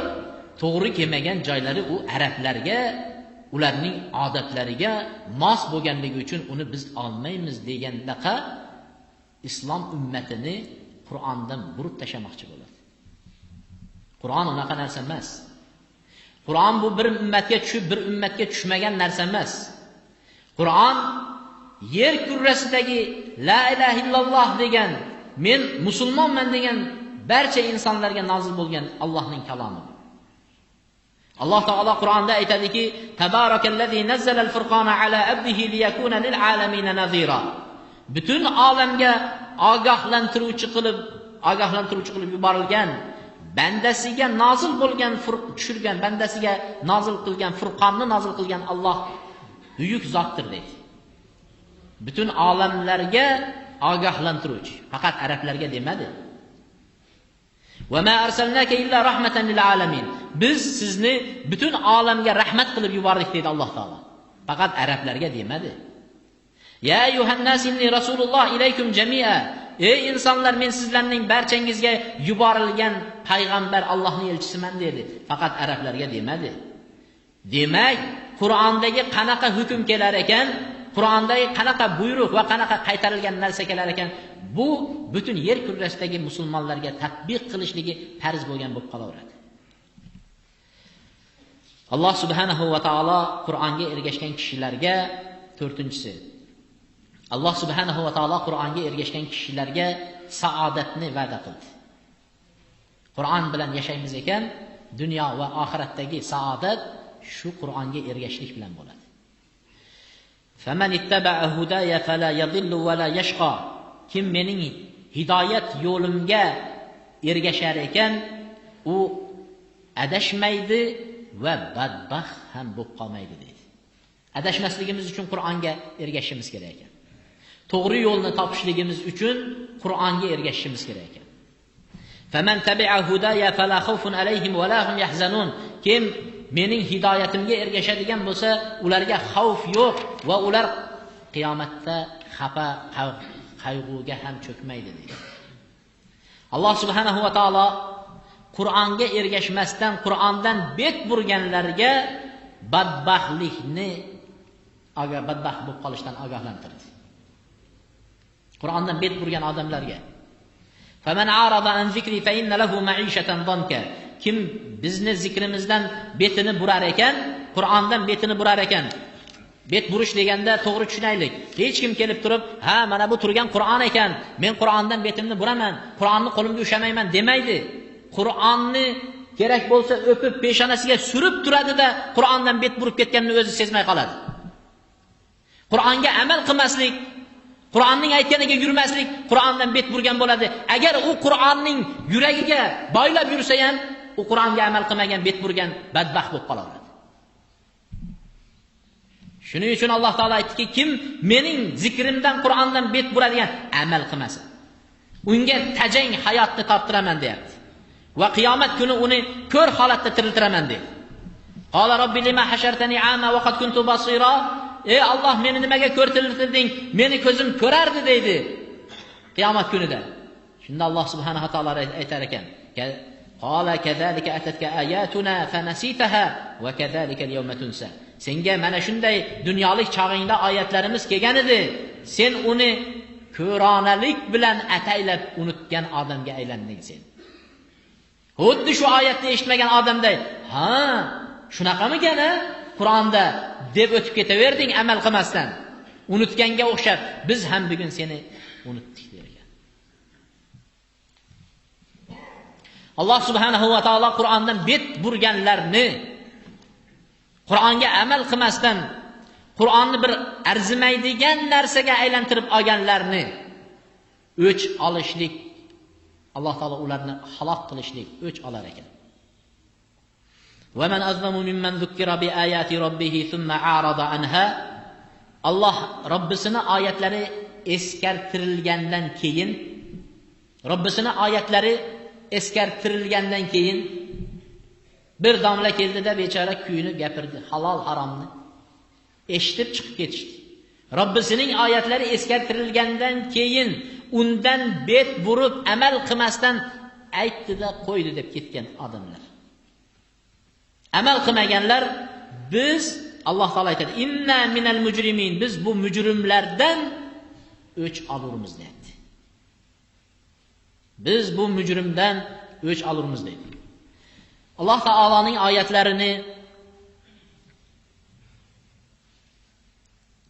to'g'ri kelmagan joylari u arablarga, ularning odatlariga mos bo'lganligi uchun uni biz olmaymiz degandaqa islom ummatini Qur'ondan burib tashlamoqchi bo'ladi. Qur'on unaqa narsa emas. Qur'on bu bir ummatga tushib, bir ummatga tushmagan narsa emas. Qur'on yer kurrasidagi la ilaha illalloh degan, men musulmonman degan barcha insonlarga nozil bo'lgan Allohning kalomi. Alloh taolo Qur'onda aytadiki: Tabarakallazi nazzalal furqona ala abdihi liyakuna lil alamina nazira. Butun olamga ogohlantiruvchi qilib yuborilgan, bandasiga nozil bo'lgan tushirgan, bandasiga nozil qilgan Furqonni nozil qilgan Alloh buyuk zotdir deydi. Butun olamlarga ogohlantiruvchi, faqat arablarga demadi. Va ma arsalnaka illa rahmatan lil alamin. Biz sizni butun olamga rahmat qilib yubordik dedi Alloh taolo. Faqat arablarga demadi. Ya ayyuhan-nas inni rasululloh ilaykum jami'a. Ey insonlar, men sizlarning barchangizga yuborilgan payg'ambar Allohning elchisiman dedi. Faqat arablarga demadi. Demak, Qur'ondagi qanaqa hukm kelar ekan, Qur'ondagi qanaqa buyruq va qanaqa qaytarilgan narsa kelar ekan, bu butun yer kurrasidagi musulmonlarga tatbiq qilishligi farz bo'lgan bo'lib qolaveradi. Alloh subhanahu va taolo Qur'onga ergashgan kishilarga to'rtinchisi, Alloh subhanahu va taolo Qur'onga ergashgan kishilarga saodatni va'da qildi. Qur'on bilan yashaymiz ekan, dunyo va oxiratdagi saodat shu Qur'onga ergashishlik bilan bo'ladi. Faman ittaba'a hudaya fala yadhillu va la yashqa. Kim mening hidoyat yo'limga ergashar ekan, u adashmaydi va badbaxt ham bo'lib qolmaydi deydi. Adashmasligimiz uchun Qur'onga ergashishimiz kerak ekan. To'g'ri yo'lni topishligimiz uchun Qur'onga ergashishimiz kerak ekan. Faman tabi'a hudaya fala khawfun alayhim va la hum yahzanun. Kim mening hidoyatimga ergashadigan bo'lsa, ularga xavf yo'q va ular qiyomatda xafa, qayg'uga ham cho'kmaydi deydi. Alloh subhanahu va taolo Qur'onga ergashmasdan, Qur'ondan bet burganlarga badbaxtlikni, badbaxt bo'lib qolishdan ogohlantirdi. Qur'ondan bet burgan odamlarga faman arada an zikri fa inna lahu ma'ishatan danka. Kim bizni zikrimizdan betini burar ekan, Qur'ondan betini burar ekan. Bet burish deganda to'g'ri tushunaylik. Hech kim kelib turib, ha, mana bu turgan Qur'on ekan, men Qur'ondan betimni buraman, Qur'onni qo'limga ushlamayman demaydi. Qur'onni kerak bo'lsa o'pib peshonasiga surib turadida Qur'ondan bet burib ketganini o'zi sezmay qoladi. Qur'onga amal qilmaslik, Qur'onning aytganiga yurmaslik Qur'ondan bet burgan bo'ladi. Agar u Qur'onning yuragiga boylab yursa ham, u Qur'onga amal qilmagan, bet burgan badbaxt bo'lib qoladi. Shuning uchun Alloh taolo aytdiki, kim mening zikrimdan, Qur'ondan bet buradigan amal qilmasa, unga tajang hayotni toptiraman deyapti. Va qiyomat kuni uni ko'r holatda tiriltiraman deydi. Qala robbi lima hashartani a'ma va qad kuntu basira. Ey Alloh, meni nimaga ko'r tiriltirding? Meni ko'zim ko'rardi deydi qiyomat kunida. Shunda Alloh subhanahu va taolo aytar ekan: Qala kazalika atatka ayatuna fanasitaha va kazalika al-yawma tunsa. Senga mana shunday dunyolik chog'ingda oyatlarimiz kelgan edi. Sen uni ko'ronalik bilan ataylab unutgan odamga aylanding sen. Xuddi shu oyatni eshitmagan odamday, ha, shunaqamikan a Qur'onda deb o'tib ketaverding amal qilmasdan. Unutganga o'xshab biz ham bugun seni unutdik der ekan. Alloh subhanahu va taolo Qur'ondan bet burganlarni, Qur'onga amal qilmasdan, Qur'onni bir arzimaydigan narsaga aylantirib olganlarni o'ch olishlik, Alloh taolo ularni halok qilishlik o'ch olar ekan. Va man azlamu mimman zukkira bi ayati robbih thumma a'rada anha. Alloh Robbisini oyatlari eskartirilgandan keyin, Robbisini oyatlari eskartirilgandan keyin bir domla keldida bechora kuyinib gapirdi, halol haromni eshitib chiqib ketishdi. Robbisining oyatlari eskartirilgandan keyin undan bet burib amal qilmasdan aytdi-da qo'ydi deb ketgan odamlar. Amal qilmaganlar, biz Alloh taolo aytadi: "Inna minal mujrimin", biz bu mujrimlardan o'ch olurmiz deydi. Biz bu mujrimdan o'ch olurmiz deydi. Alloh taoloning oyatlarini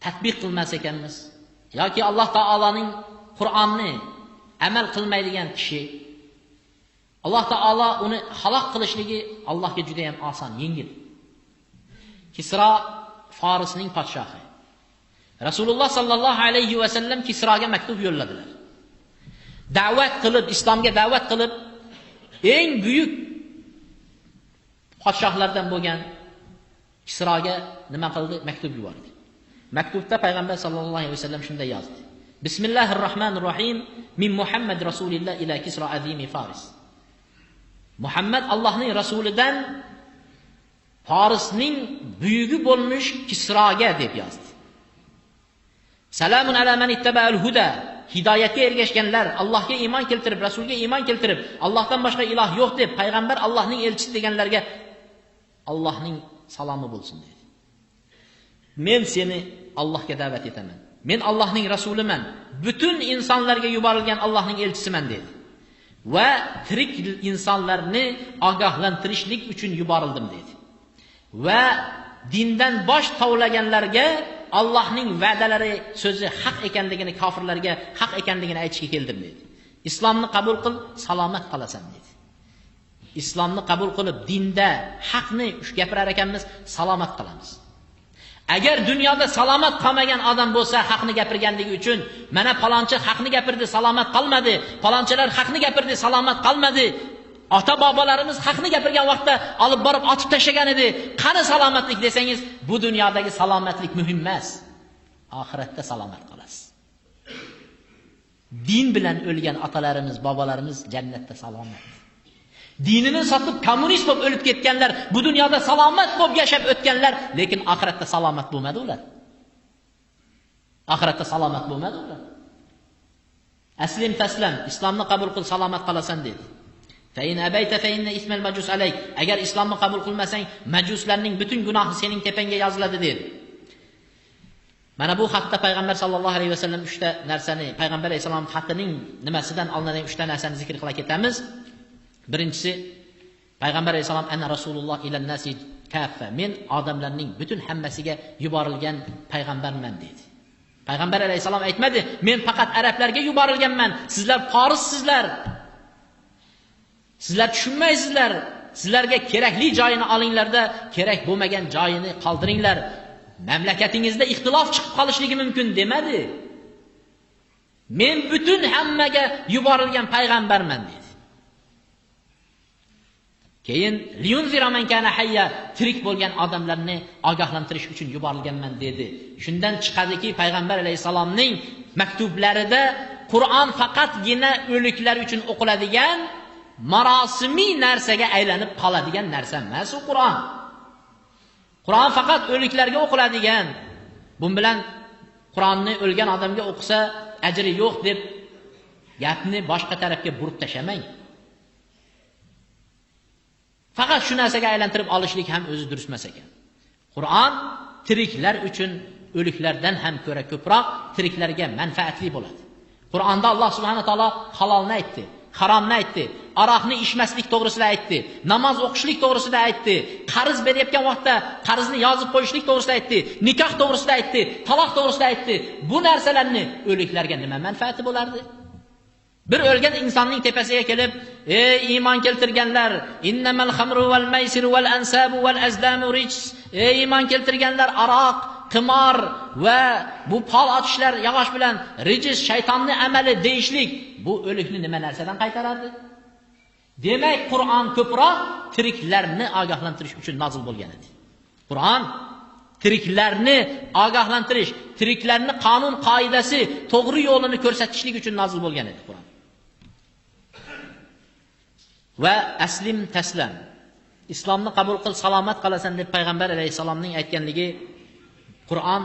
tatbiq qilmas ekanmiz yoki Alloh taoloning Qur'onni amal qilmaydigan kishi, Alloh taolo uni halok qilishligi Allohga juda ham oson, yengil. Kisro Farisning podshohi. Rasululloh sallallohu alayhi va sallam Kisroga maktub yo'lladilar. Da'vat qilib, islomga da'vat qilib, eng buyuk podshohlardan bo'lgan Kisroga nima qildi? Maktub yubordi. Maktubda payg'ambar sallallohu alayhi vasallam shunday yozdi: Bismillahirrohmanirrohim min Muhammad rasulillah ila Kisro azimi Faris. Muhammad Allohning rasulidan Farisning buyugi bo'lmish Kisroga deb yozdi. Salamun ala man ittaba'al huda. Hidoyatga ergashganlar, Allohga iymon keltirib, rasulga iymon keltirib, Allohdan boshqa iloh yo'q deb payg'ambar Allohning elchisi deganlarga Allohning salomi bo'lsin dedi. Men seni Allohga da'vat etaman. Men Allohning rasuliman. Butun insonlarga yuborilgan Allohning elchisiman dedi. Va tirik insonlarni ogohlantirishlik uchun yuborildim dedi. Va dindan bosh tovlaganlarga Allohning va'dalari so'zi haq ekanligini, kofirlarga haq ekanligini aytishga keldim dedi. Islomni qabul qil, salomat qolasan dedi. Islomni qabul qilib dinda haqni gapirar ekanmiz, salomat qolamiz. Agar dunyoda salomat qolmagan odam bo'lsa, haqni gapirganligi uchun, mana palonchi haqni gapirdi, salomat qolmadi, palonchilar haqni gapirdi, salomat qolmadi. Ota bobolarimiz haqni gapirgan vaqtda olib borib otib tashlagan edi. Qani salomatlik desangiz, bu dunyodagi salomatlik muhim emas. Oxiratda salomat qolasiz. Din bilan o'lgan otalarimiz, bobolarimiz jannatda salomat. Dinini sotib kommunist bo'lib o'lib ketganlar, bu dunyoda salomat bo'lib yashab o'tganlar, lekin oxiratda salomat bo'lmadi ular. Oxiratda salomat bo'lmadi ular. Aslim taslam, islomni qabul qil, salomat qolasan dedi. Fa in abayta fa inna ismal majus alayk. Agar islomni qabul qilmasang, majuslarning butun gunohi sening tepangga yoziladi dedi. Mana bu haqda payg'ambar sallallohu alayhi vasallam uchta narsani, payg'ambar alayhisalom xatining nimasidan olinadigan uchta narsani zikr qila ketamiz. Birinchisi, payg'ambar alayhisalom ana rasululloh ila nasi kaffa. Men odamlarning butun hammasiga yuborilgan payg'ambarman dedi. Payg'ambar alayhisalom aytmadi, men faqat arablarga yuborilganman, sizlar forissizlar. Sizlar tushunmaysizlar. Sizlarga kerakli joyini olinglarda, kerak bo'lmagan joyini qoldiringlar. Mamlakatingizda ixtilof chiqib qolishligi mumkin demadi. Men butun hammaga yuborilgan payg'ambarman dedi. Keyin liyunzira man kana hayya, tirik bo'lgan odamlarni ogohlantirish uchun yuborilganman dedi. Shundan chiqadiki, payg'ambar alayhisalomning maktublarida Qur'on faqatgina o'liklar uchun o'qiladigan marosimiy narsaga aylanib qoladigan narsa emas u Qur'on. Qur'on faqat o'liklarga o'qiladigan. Bun bilan Qur'onni o'lgan odamga o'qisa ajri yo'q deb gapni boshqa tarafga burib tashamang. Faqat shu narsaga aylantirib olishlik ham o'zi durust emas ekan. Qur'on tiriklar uchun o'liklardan ham ko'ra ko'proq tiriklarga manfaatli bo'ladi. Qur'onda Alloh subhanahu va taolo halolni aytdi, haromni aytdi, aroqni ichmaslik to'g'risida aytdi, namoz o'qishlik to'g'risida aytdi, qarz berayotgan vaqtda qarzni yozib qo'yishlik to'g'risida aytdi, nikoh to'g'risida aytdi, taloq to'g'risida aytdi. Bu narsalarni o'liklarga nima manfaati bo'lardi? Bir o'lgan insonning tepasiga kelib, ey iymon keltirganlar, innamal xamru val maysiru val ansabu val azlamu rijs. Ey iymon keltirganlar, aroq, qimor va bu pol otishlar yog'och bilan rijs, shaytonning amali deyishlik, bu o'likni nima narsadan qaytarardi? Demak, Qur'on ko'proq tiriklarni ogohlantirish uchun nozil bo'lgan edi. Qur'on tiriklarni ogohlantirish, tiriklarni qonun qoidasi, to'g'ri yo'lini ko'rsatishlik uchun nozil bo'lgan edi Qur'on. Va aslim taslam, islomni qabul qil, salomat qolasan deb payg'ambar alayhisalomning aytganligi Qur'on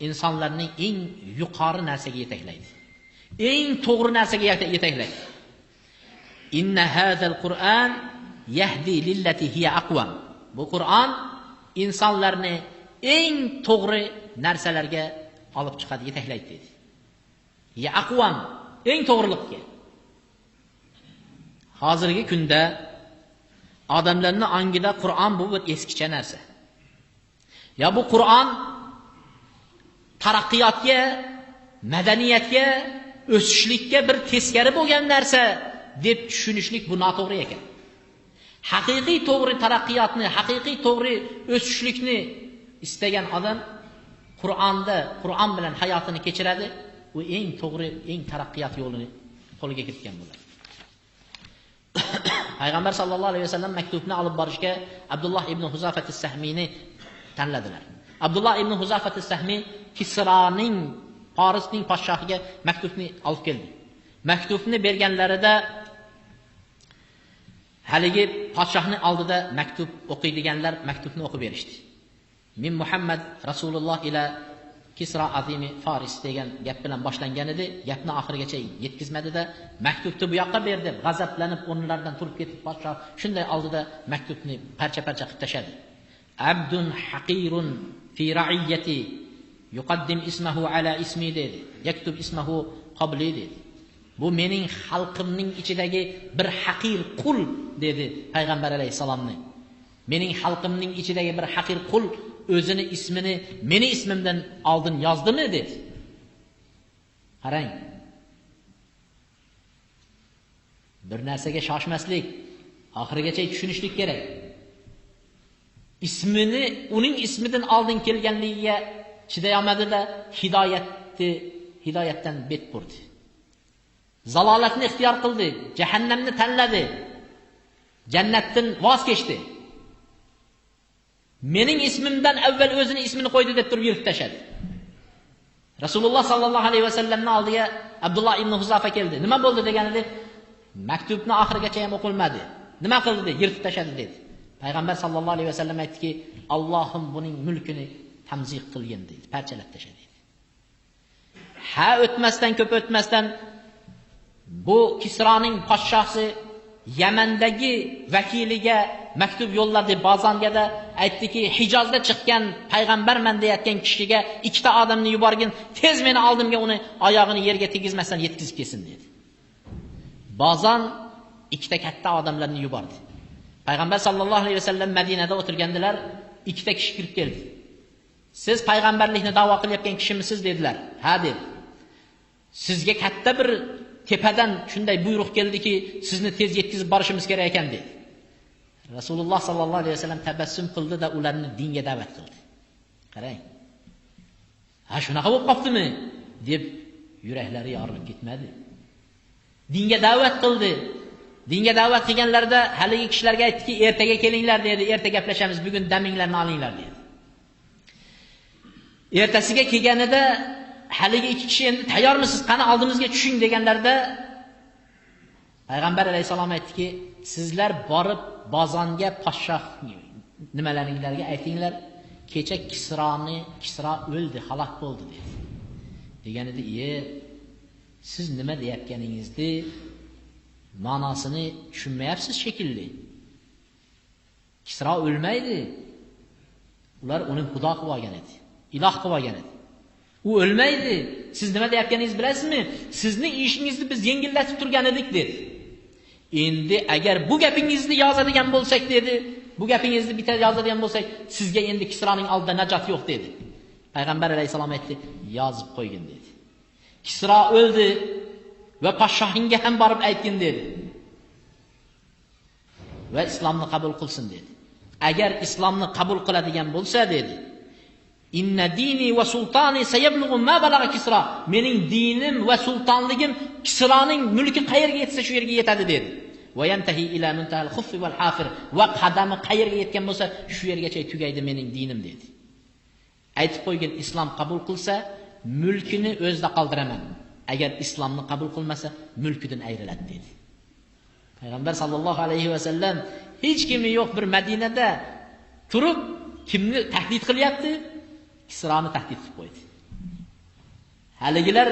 insonlarning eng yuqori narsaga yetaklaydi. Eng to'g'ri narsaga yetaklaydi. Inna hazal Qur'an yahdi lillati hiya aqwam. Bu Qur'on insonlarni eng to'g'ri narsalarga olib chiqadi, yetaklaydi dedi. Hiya aqwam, eng to'g'rilikka. Hozirgi kunda odamlarning ongida Qur'on bu bir eskicha narsa. Ya bu Qur'on taraqqiyotga, madaniyatga, o'sishlikka bir teskari bo'lgan narsa deb tushunishlik bu noto'g'ri ekan. Haqiqiy to'g'ri taraqqiyotni, haqiqiy to'g'ri o'sishlikni istagan odam Qur'onda, Qur'on bilan hayotini kechiradi, u eng to'g'ri, eng taraqqiyot yo'lini qo'lga kiritgan bo'ladi. Payg'ambar sallallohu alayhi vasallam maktubni olib borishga Abdulloh ibn Huzafat as-Sahmiyni tanladilar. Abdulloh ibn Huzafat as-Sahmiy Kisroning, Farisning podshohiga maktubni olib keldi. Maktubni berganlarida haligi podshohning oldida maktub o'qiydiganlar maktubni o'qib berishdi. Min Muhammad Rasululloh ila Kisro azimi Faris degan gap bilan boshlangan edi. Gapni oxirigacha yetkazmadida maktubni bu yoqqa berdi. G'azablanib o'rnlaridan turib ketib podshoh shunday oldida maktubni parcha-parcha qilib tashladi. Abdun haqirun fi ra'iyati yuqaddim ismahu ala ismi dedi. Yaktub ismahu qabli dedi. Bu mening xalqimning ichidagi bir haqir qul dedi payg'ambar alayhisalomni. Mening xalqimning ichidagi bir haqir qul o'zini ismini meni ismimdan oldin yozdimi dedi. Qarang. Bir narsaga shoshmaslik, oxirigacha tushunishlik kerak. Ismini uning ismidan oldin kelganligiga chiday olmadi-da, hidoyatdan bet burdi. Zalolatni ixtiyor qildi, jahannamni tanladi. Jannatdan voz kechdi. Mening ismimdan avval o'zini ismini qo'ydi deb turib yirtib tashladi. Rasululloh sallallohu alayhi vasallamning oldiga Abdulloh ibn Huzafa keldi. Nima bo'ldi deganida, maktubni oxirigacha ham o'qilmadi. Nima qildi dedi, yirtib tashladi dedi. Payg'ambar sallallohu alayhi vasallam aytdiki, Allohim buning mulkini tamziq qilgin dedi, parchalab tashladi dedi. Ha o'tmasdan, ko'p o'tmasdan bu Kisroning podshosi Yamandagi vakiliga maktub yo'lladi Bozongada, aytdiki, Hijozda chiqqan payg'ambarman deyotgan kishiga ikkita odamni yuborgin, tez meni oldimga uni oyog'ini yerga tegizmasdan yetkazib kelsin dedi. Bozon ikkita katta odamlarni yubordi. Payg'ambar sallallohu alayhi vasallam Madinada o'tirgandilar, ikkita kishi kirib keldi. Siz payg'ambarlikni da'vo qilayotgan kishimisiz dedilar. Ha dedi. Sizga katta bir tepadan shunday buyruq keldiki, sizni tez yetkazib borishimiz kerak ekan dedi. Rasululloh sallallohu alayhi vasallam tabassum qildi-da ularni dinga da'vat qildi. Qarang. Ha shunaqa bo'lib qoptimi deb yuraklari yorilib ketmadi. Dinga da'vat qildi. Dinga da'vat qilganlarida haligi kishilarga aytdiki, ertaga kelinglar dedi, erta gaplashamiz, bugun daminglarni olinglar dedi. Ertasiga kelganida haligi ikki kishi endi tayyormisiz, qani oldimizga tushing deganlarida payg'ambar alayhisalom aytdiki, sizlar borib Bozonga podshoh nimalaringlarga aytinglar, kecha Kisro o'ldi, halok bo'ldi dedi. Deganida, siz nima deyotganingizni ma'nosini tushunmayapsiz shekilli. Kisro o'lmaydi. Ular uni xudo qilib olgan edi, iloh qilib olgan edi. U o'lmaydi. Siz nima deyotganingizni bilasizmi? Sizning ishingizni biz yengillatib turgan edik dedi. Endi agar bu gapingizni yozadigan bo'lsak dedi, bu gapingizni bitta yozadigan bo'lsak, sizga endi Kisroning oldida najot yo'q dedi. Payg'ambar alayhisalom aytdi, yozib qo'ygin dedi. Kisro o'ldi va podshohingga ham borib aytgin dedi. Va islomni qabul qilsin dedi. Agar islomni qabul qiladigan bo'lsa dedi, inna dini va sultani sayablug'u ma balag'a Kisro. Mening dinim va sultonligim Kisroning mulki qayerga yetsa shu yerga yetadi dedi. Va yantahi ila muntahal khuffi wal hafir. Va qadami qayerga yetgan bo'lsa shu yergacha tugaydi mening dinim dedi. Aytib qo'ygan, islom qabul qilsa mulkini o'zida qoldiraman. Agar islomni qabul qilmasa mulkidan ayriladi dedi. Payg'ambar sallallohu alayhi va sallam hech kimi yo'q bir Madinada turib kimni tahdid qilyapti? Kisroni tahdid qilib qo'ydi. Haligilar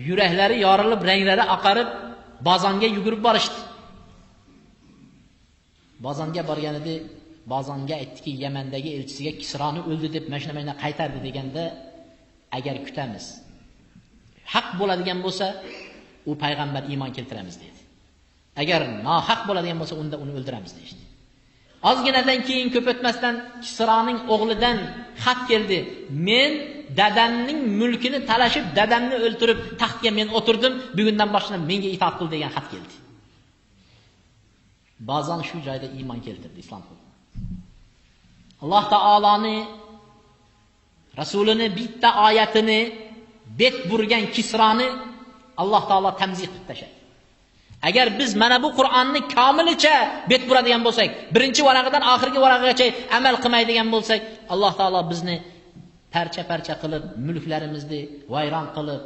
yuraklari yorilib, ranglari oqarib Bozonga yugurib borishdi. Bozonga borganida Bozonga aytdiki, Yamandagi elchisiga Kisroni o'ldi deb mashina qaytardi deganda, agar kutamiz, haq bo'ladigan bo'lsa, u payg'ambar iymon keltiramiz dedi. Agar nohaq bo'ladigan bo'lsa, unda uni o'ldiramiz deydi. Ozginadan keyin ko'p o'tmasdan Kisroning o'g'lidan xat keldi. Men dadamning mulkini talashib, dadamni o'ltirib, taxtga men o'tirdim, bugundan boshlab menga itoat qil degan xat keldi. Bozon shu joyda iymon keltirdi, islom qildi. Alloh taoloni Rasulini bitta oyatini bet burgan Kisroni Alloh taolo tamziq qilib tashladi. Agar biz mana bu Qur'onni komilicha bet buradigan bo'lsak, birinchi varag'idan oxirgi varag'igacha amal qilmaydigan bo'lsak, Alloh taolo bizni parcha-parcha qilib, mulklarimizni vayron qilib,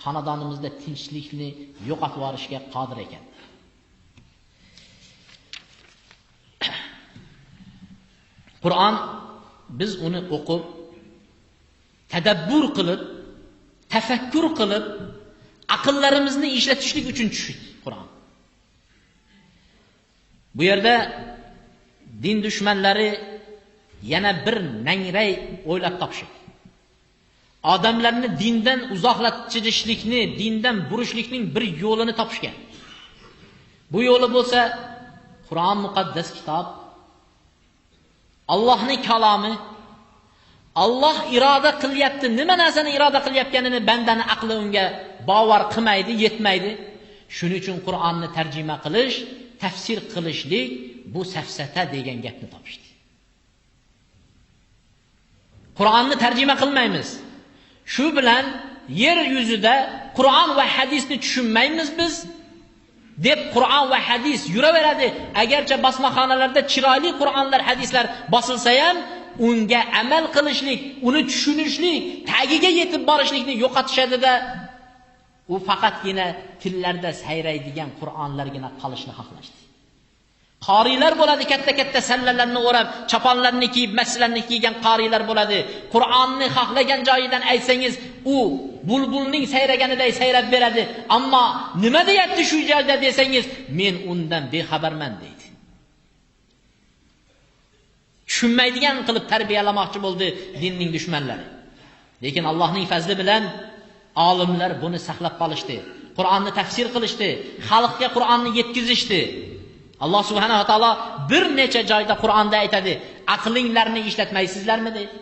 xonadonimizda tinchlikni yo'qotib yuborishga qodir ekan. Qur'on biz uni o'qib, tadabbur qilib, tafakkur qilib, aqllarimizni ishlatishlik uchun tushdi Qur'on. Bu yerda din dushmanlari yana bir nangray o'ylab topishdi. Odamlarni dindan uzoqlashtirishlikni, dindan burishlikning bir yo'lini topishgan. Bu yo'li bo'lsa Qur'on muqaddas kitob, Allohning kalomi, Alloh iroda qilyapti, nima narsani iroda qilyotganini bandani aqli unga bovar qilmaydi, yetmaydi. Shuning uchun Qur'onni tarjima qilish, tafsir qilishlik bu safsata degan gapni topishdi. Qur'onni tarjima qilmaymiz. Shu bilan yer yuzida Qur'on va hadisni tushunmaymiz biz deb Qur'on va hadis yuraveradi. Agarcha bosmaxonalarda chiroyli Qur'onlar, hadislar bosilsa ham unga amal qilishlik, uni tushunishlik, tagiga yetib borishlikni yo'qotishadi-da, u faqatgina tillarda sayraydigan Qur'onlargina qolishni xohlashdi. Qorilar bo'ladi, katta-katta sallalarni o'rab, choponlarni kiyib, masjilarni kiygan qorilar bo'ladi. Qur'onni xohlagan joyidan aytsangiz, u bulbulning sayraganiday sayrab beradi. Ammo nima deyapti shu joyda desangiz, men undan bexabarman deydi. Tushunmaydigan qilib tarbiyalamoqchi bo'ldi dinning dushmanlari. Lekin Allohning fazli bilan olimlar buni saqlab qolishdi. Qur'onni tafsir qilishdi, xalqqa Qur'onni yetkazishdi. Alloh subhanahu va taolo bir necha joyda Qur'onda aytadi, aqlinglarni ishlatmaysizlarmi deydi.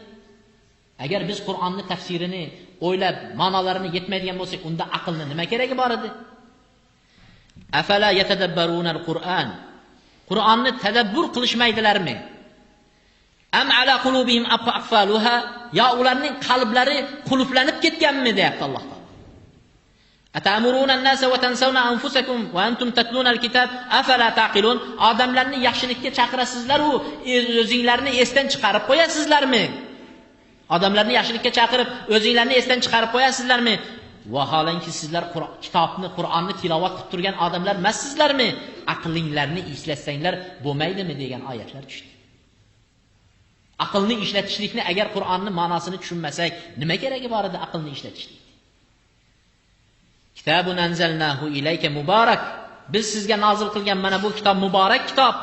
Agar biz Qur'onni tafsirini o'ylab, ma'nolarini yetmaydigan bo'lsak, unda aqlni nima keragi bor edi? Afala yatadabbarunal Qur'an? Qur'onni tadabbur qilishmaydilarmi? Am ala qulubihim aqfaluha? Ya ularning qalblari qulflanib ketganmi deyapti Alloh taolo. Atamuruna an-nasa wa tansawna anfusakum wa antum tatluna al-kitab afala taqilun? Odamlarni yaxshilikka chaqirasizlar u o'zinglarni esdan chiqarib qo'yasizlarmi? Odamlarni yaxshilikka chaqirib, o'zinglarni esdan chiqarib qo'yasizlarmi? Vaholanki sizlar kitobni, Qur'onni tilovat qilib turgan odamlar emassizlarmi? Aqlinglarni ishlatsanglar bo'lmaydimi degan oyatlar tushdi. Aqlni ishlatishlikni agar Qur'onning ma'nosini tushunmasak, nima keragi bor edi aqlni ishlatishlik? Kitabun anzalnahu ilayka muborak. Biz sizga nozil qilgan mana bu kitob muborak kitob.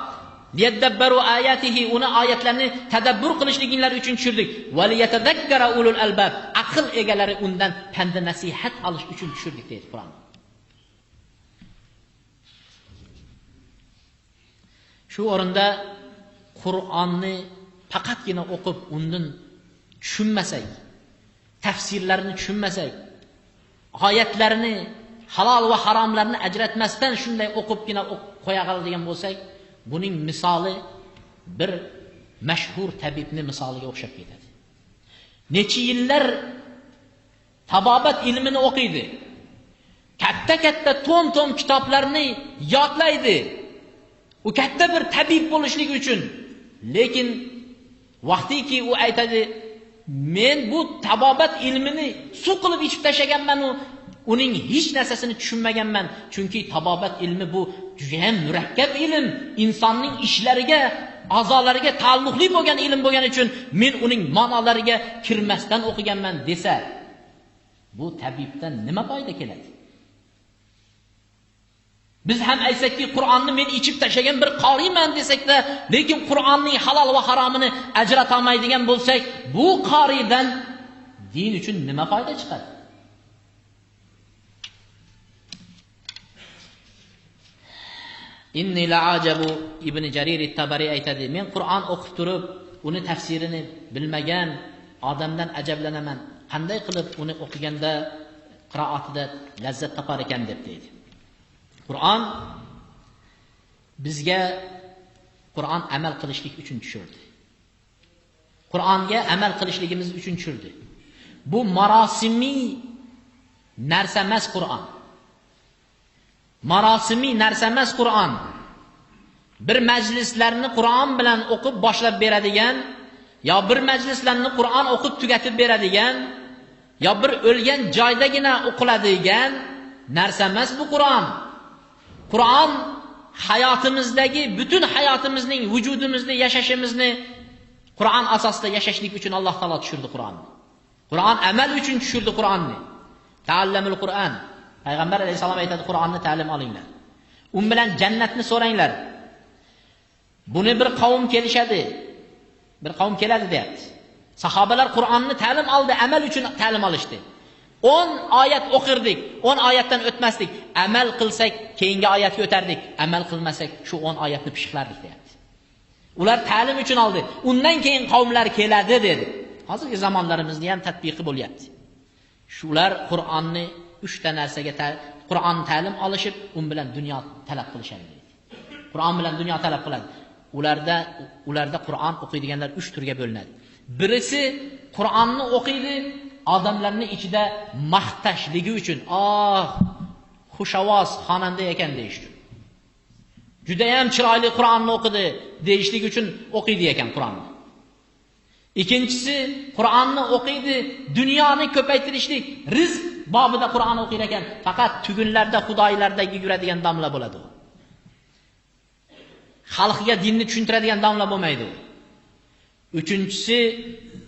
Liyadabbaru ayatihi, uni oyatlarini tadabbur qilishliginglar uchun tushirdik. Va liyatadakkara ulul albab, aql egalari undan pand nasihat olish uchun tushirdik deydi Qur'on. Shu o'rinda Qur'onni faqatgina o'qib undan tushunmasak, tafsirlarini tushunmasak, oyatlarni halol va haromlarni ajratmasdan shunday o'qibgina qo'ya qoladigan bo'lsak, buning misoli bir mashhur tabibning misoliga o'xshab ketadi. Necha yillar tabobat ilmini o'qiydi. Katta-katta tom-tom kitoblarni yodlaydi. U katta bir tabib bo'lishlik uchun. Lekin vaqtiki u aytadi, men bu tabobat ilmini suv qilib ichib tashaganman, uning hech narsasini tushunmaganman. Chunki tabobat ilmi bu juda ham murakkab ilm, insonning ishlariga, a'zolariga taalluqli bo'lgan ilm bo'lgani uchun men uning ma'nolariga kirmasdan o'qiganman desa, bu tabibdan nima foyda keladi? Biz ham aytsakki, Qur'onni men ichib tashagan bir qoriman desakda, lekin Qur'onning halol va haromini ajrata olmaydigan bo'lsak, bu qoridan din uchun nima foyda chiqadi? Inni la'ajabu Ibn Jarir at-Tabari aytadi, men Qur'on o'qib turib, uni tafsirini bilmagan odamdan ajablanaman. Qanday qilib uni o'qiganda qiroatida lazzat topar ekan deb deydi. Qur'on bizga Qur'on amal qilishlik uchun tushirdi. Qur'onga amal qilishligimiz uchun tushirdi. Bu marosimiy narsa emas Qur'on. Marosimiy narsa emas Qur'on. Bir majlislarni Qur'on bilan o'qib boshlab beradigan, yo bir majlislarni Qur'on o'qib tugatib beradigan, yo bir o'lgan joydagina o'qiladigan narsa emas bu Qur'on. Qur'on hayotimizdagi butun hayotimizning, vujudimizni, yashashimizni Qur'on asosida yashashlik uchun Alloh taolo tushirdi Qur'onni. Qur'on amal uchun tushirdi Qur'onni. Ta'allamul Qur'on. Payg'ambar alayhisalom aytadi, Qur'onni ta'lim olinglar. Un bilan jannatni so'ranglar. Buni bir qavm kelishadi. Bir qavm keladi deyapti. Sahobalar Qur'onni ta'lim oldi, amal uchun ta'lim olishdi. 10 oyat o'qirdik, 10 oyatdan o'tmasdik. Amal qilsak keyingi oyatga o'tardik, amal qilmasak shu 10 oyatni pishiqlardik deyapti. Ular ta'lim uchun oldi. Undan keyin qavmlar keladi dedi. Hozirgi zamonlarimizda ham tatbiqi bo'lyapti. Shular Qur'onni 3 ta narsaga Qur'on ta'lim olishib, un bilan dunyo talab qilishadi dedi. Qur'on bilan dunyo talab qiladi. Ularda Qur'on o'qiydiganlar 3 turga bo'linadi. Birisi Qur'onni o'qiydi, odamlarning ichida maqtashligi uchun, "Ah, xushovoz xonanda ekan" deyish uchun. Juda ham chiroyli Qur'onni o'qidi deyishlik uchun o'qiydi ekan Qur'onni. Ikkinchisi Qur'onni o'qiydi, dunyoni ko'paytirishlik, rizq bobida Qur'on o'qir ekan, faqat tugunlarda, xudoylardagi yuradigan domla bo'ladi u. Xalqga dinni tushuntiradigan domla bo'lmaydi u. Uchinchisi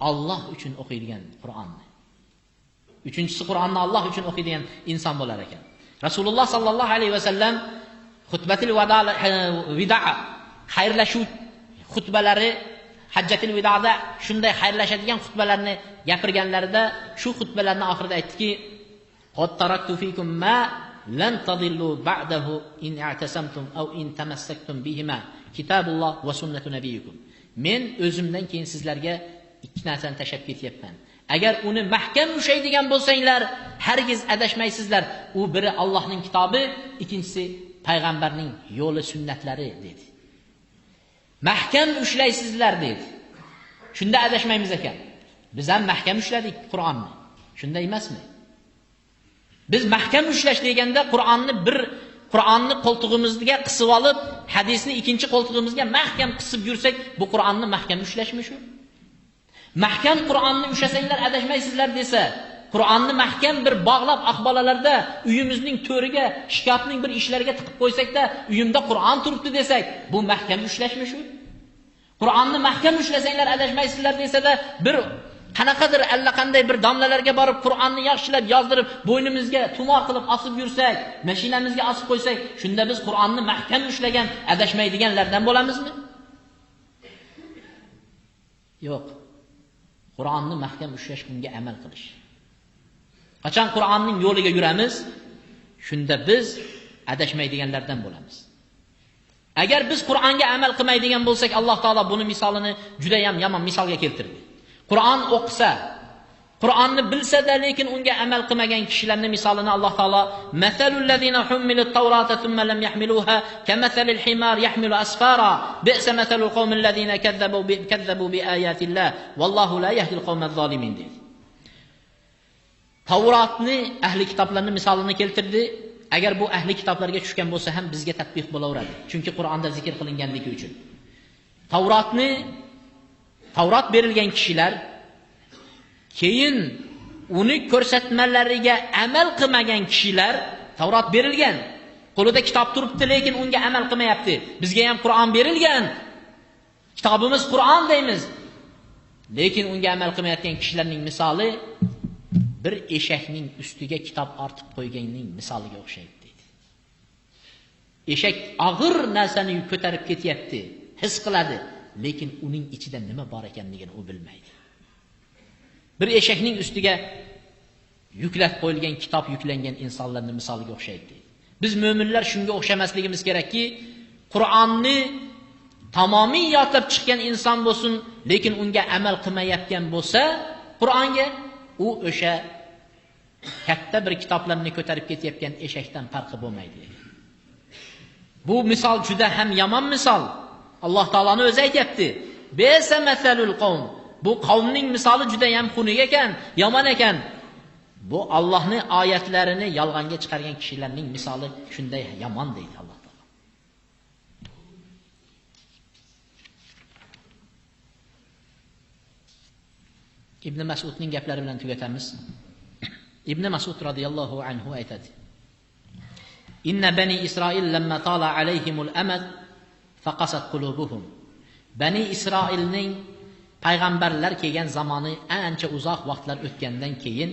Alloh uchun o'qiydigan Qur'onni. Uchinchisi Qur'onni Alloh uchun o'qiydigan inson bo'lar ekan. Rasululloh sallallohu alayhi vasallam xutbatul vida xayrlashuv xutbalari, Hajjatul vidoda shunday xayrlashadigan xutbalarni gapirganlarida shu xutbalarning oxirida aytdiki: "Qad taraktu fikum ma lan tadillu ba'dahu in i'tasamtum aw in tamassaktum bihima kitabulloh va sunnatu nabiyikum." Men o'zimdan keyin sizlarga ikki narsani tashlab ketyapman. Agar uni mahkam ushlaydigan bo'lsanglar, hargiz adashmaysizlar. U biri Allohning kitobi, ikkinchisi payg'ambarning yo'li, sunnatlari dedi. Mahkam ushlaysizlar dedi. Shunda adashmaymiz ekan. Biz ham mahkam ushladik Qur'onni. Shunday emasmi? Biz mahkam ushlash deganda Qur'onni bir Qur'onni qo'ltig'imizga qisib olib, hadisni ikkinchi qo'ltig'imizga mahkam qisib yursak, bu Qur'onni mahkam ushlashmi shu? Mahkam Qur'onni ushlasanglar adashmaysizlar desa, Qur'onni mahkam bir bog'lab ahbolalarda uyimizning to'riga, shkafning bir ishlariga tiqib qo'ysakda, uyimda Qur'on turibdi desak, bu mahkam ushlashmi shu? Qur'onni mahkam ushlasanglar adashmaysizlar desa-da, bir qanaqadir allaqanday bir domlalarga borib Qur'onni yaxshilab yozdirib, bo'ynimizga tumor qilib osib yursak, mashinamizga osib qo'ysak, shunda biz Qur'onni mahkam ushlagan, adashmaydiganlardan bo'lamizmi? Yo'q. Qur'onni mahkam ushlash bunga amal qilish. Qachon Qur'onning yo'liga yuramiz, shunda biz adashmaydiganlardan bo'lamiz. Agar biz Qur'onga amal qilmaydigan bo'lsak, Alloh taolo buni misolini juda ham yomon misolga keltirdi. Qur'on o'qisa, Qur'onni bilsa-da, lekin unga amal qilmagan kishilarning misolini Alloh taolo masalul lazina hummilut tawrata thumma lam yahmiluha kamasalil himar yahmilu asfara bi'sa masalul qawmil lazina kazzabu bi ayatillah vallohu la yahdil qawmaz zolimin dedi. Tavrotni ahli kitoblarning misolini keltirdi. Agar bu ahli kitoblarga tushgan bo'lsa ham bizga tatbiq bo'laveradi. Chunki Qur'onda zikr qilinganligi uchun. Tavrot berilgan kishilar keyin uni ko'rsatmalariga amal qilmagan kishilar, Tavrot berilgan, qo'lida kitob turibdi, lekin unga amal qilmayapti. Bizga ham Qur'on berilgan, kitobimiz Qur'on deymiz, lekin unga amal qilmayotgan kishilarning misoli bir eshakning ustiga kitob ortib qo'yganning misoliga o'xshaydi dedi. Eshak og'ir narsani ko'tarib ketyapti, his qiladi, lekin uning ichida nima bor ekanligini u bilmaydi. Bir eshakning ustiga yuklab qo'yilgan kitob yuklangan insonlarning misoliga o'xshaydi deydi. Biz mo'minlar shunga o'xshamasligimiz kerakki, Qur'onni tamomiy yodlab chiqqan inson bo'lsin, lekin unga amal qilmayotgan bo'lsa, Qur'onga u o'sha katta bir kitoblarni ko'tarib ketayotgan eshakdan farqi bo'lmaydi. Bu misol juda ham yomon misol. Alloh taoloning o'zi aytayapti. Bisa masalul qawm. Bu qavmning misoli juda ham xunuk ekan, yomon ekan. Bu Allohning oyatlarini yolg'onga chiqargan kishilarning misoli shunday yomon deydi Alloh taolo. Ibn Mas'udning gaplari bilan tugatamiz. Ibn Mas'ud radhiyallohu anhu aytadi: Inna bani Isroil lamma tala alayhimul amad faqasat qulubuhum. Bani Isroilning payg'ambarlar kelgan zamoni ancha uzoq vaqtlar o'tgandan keyin,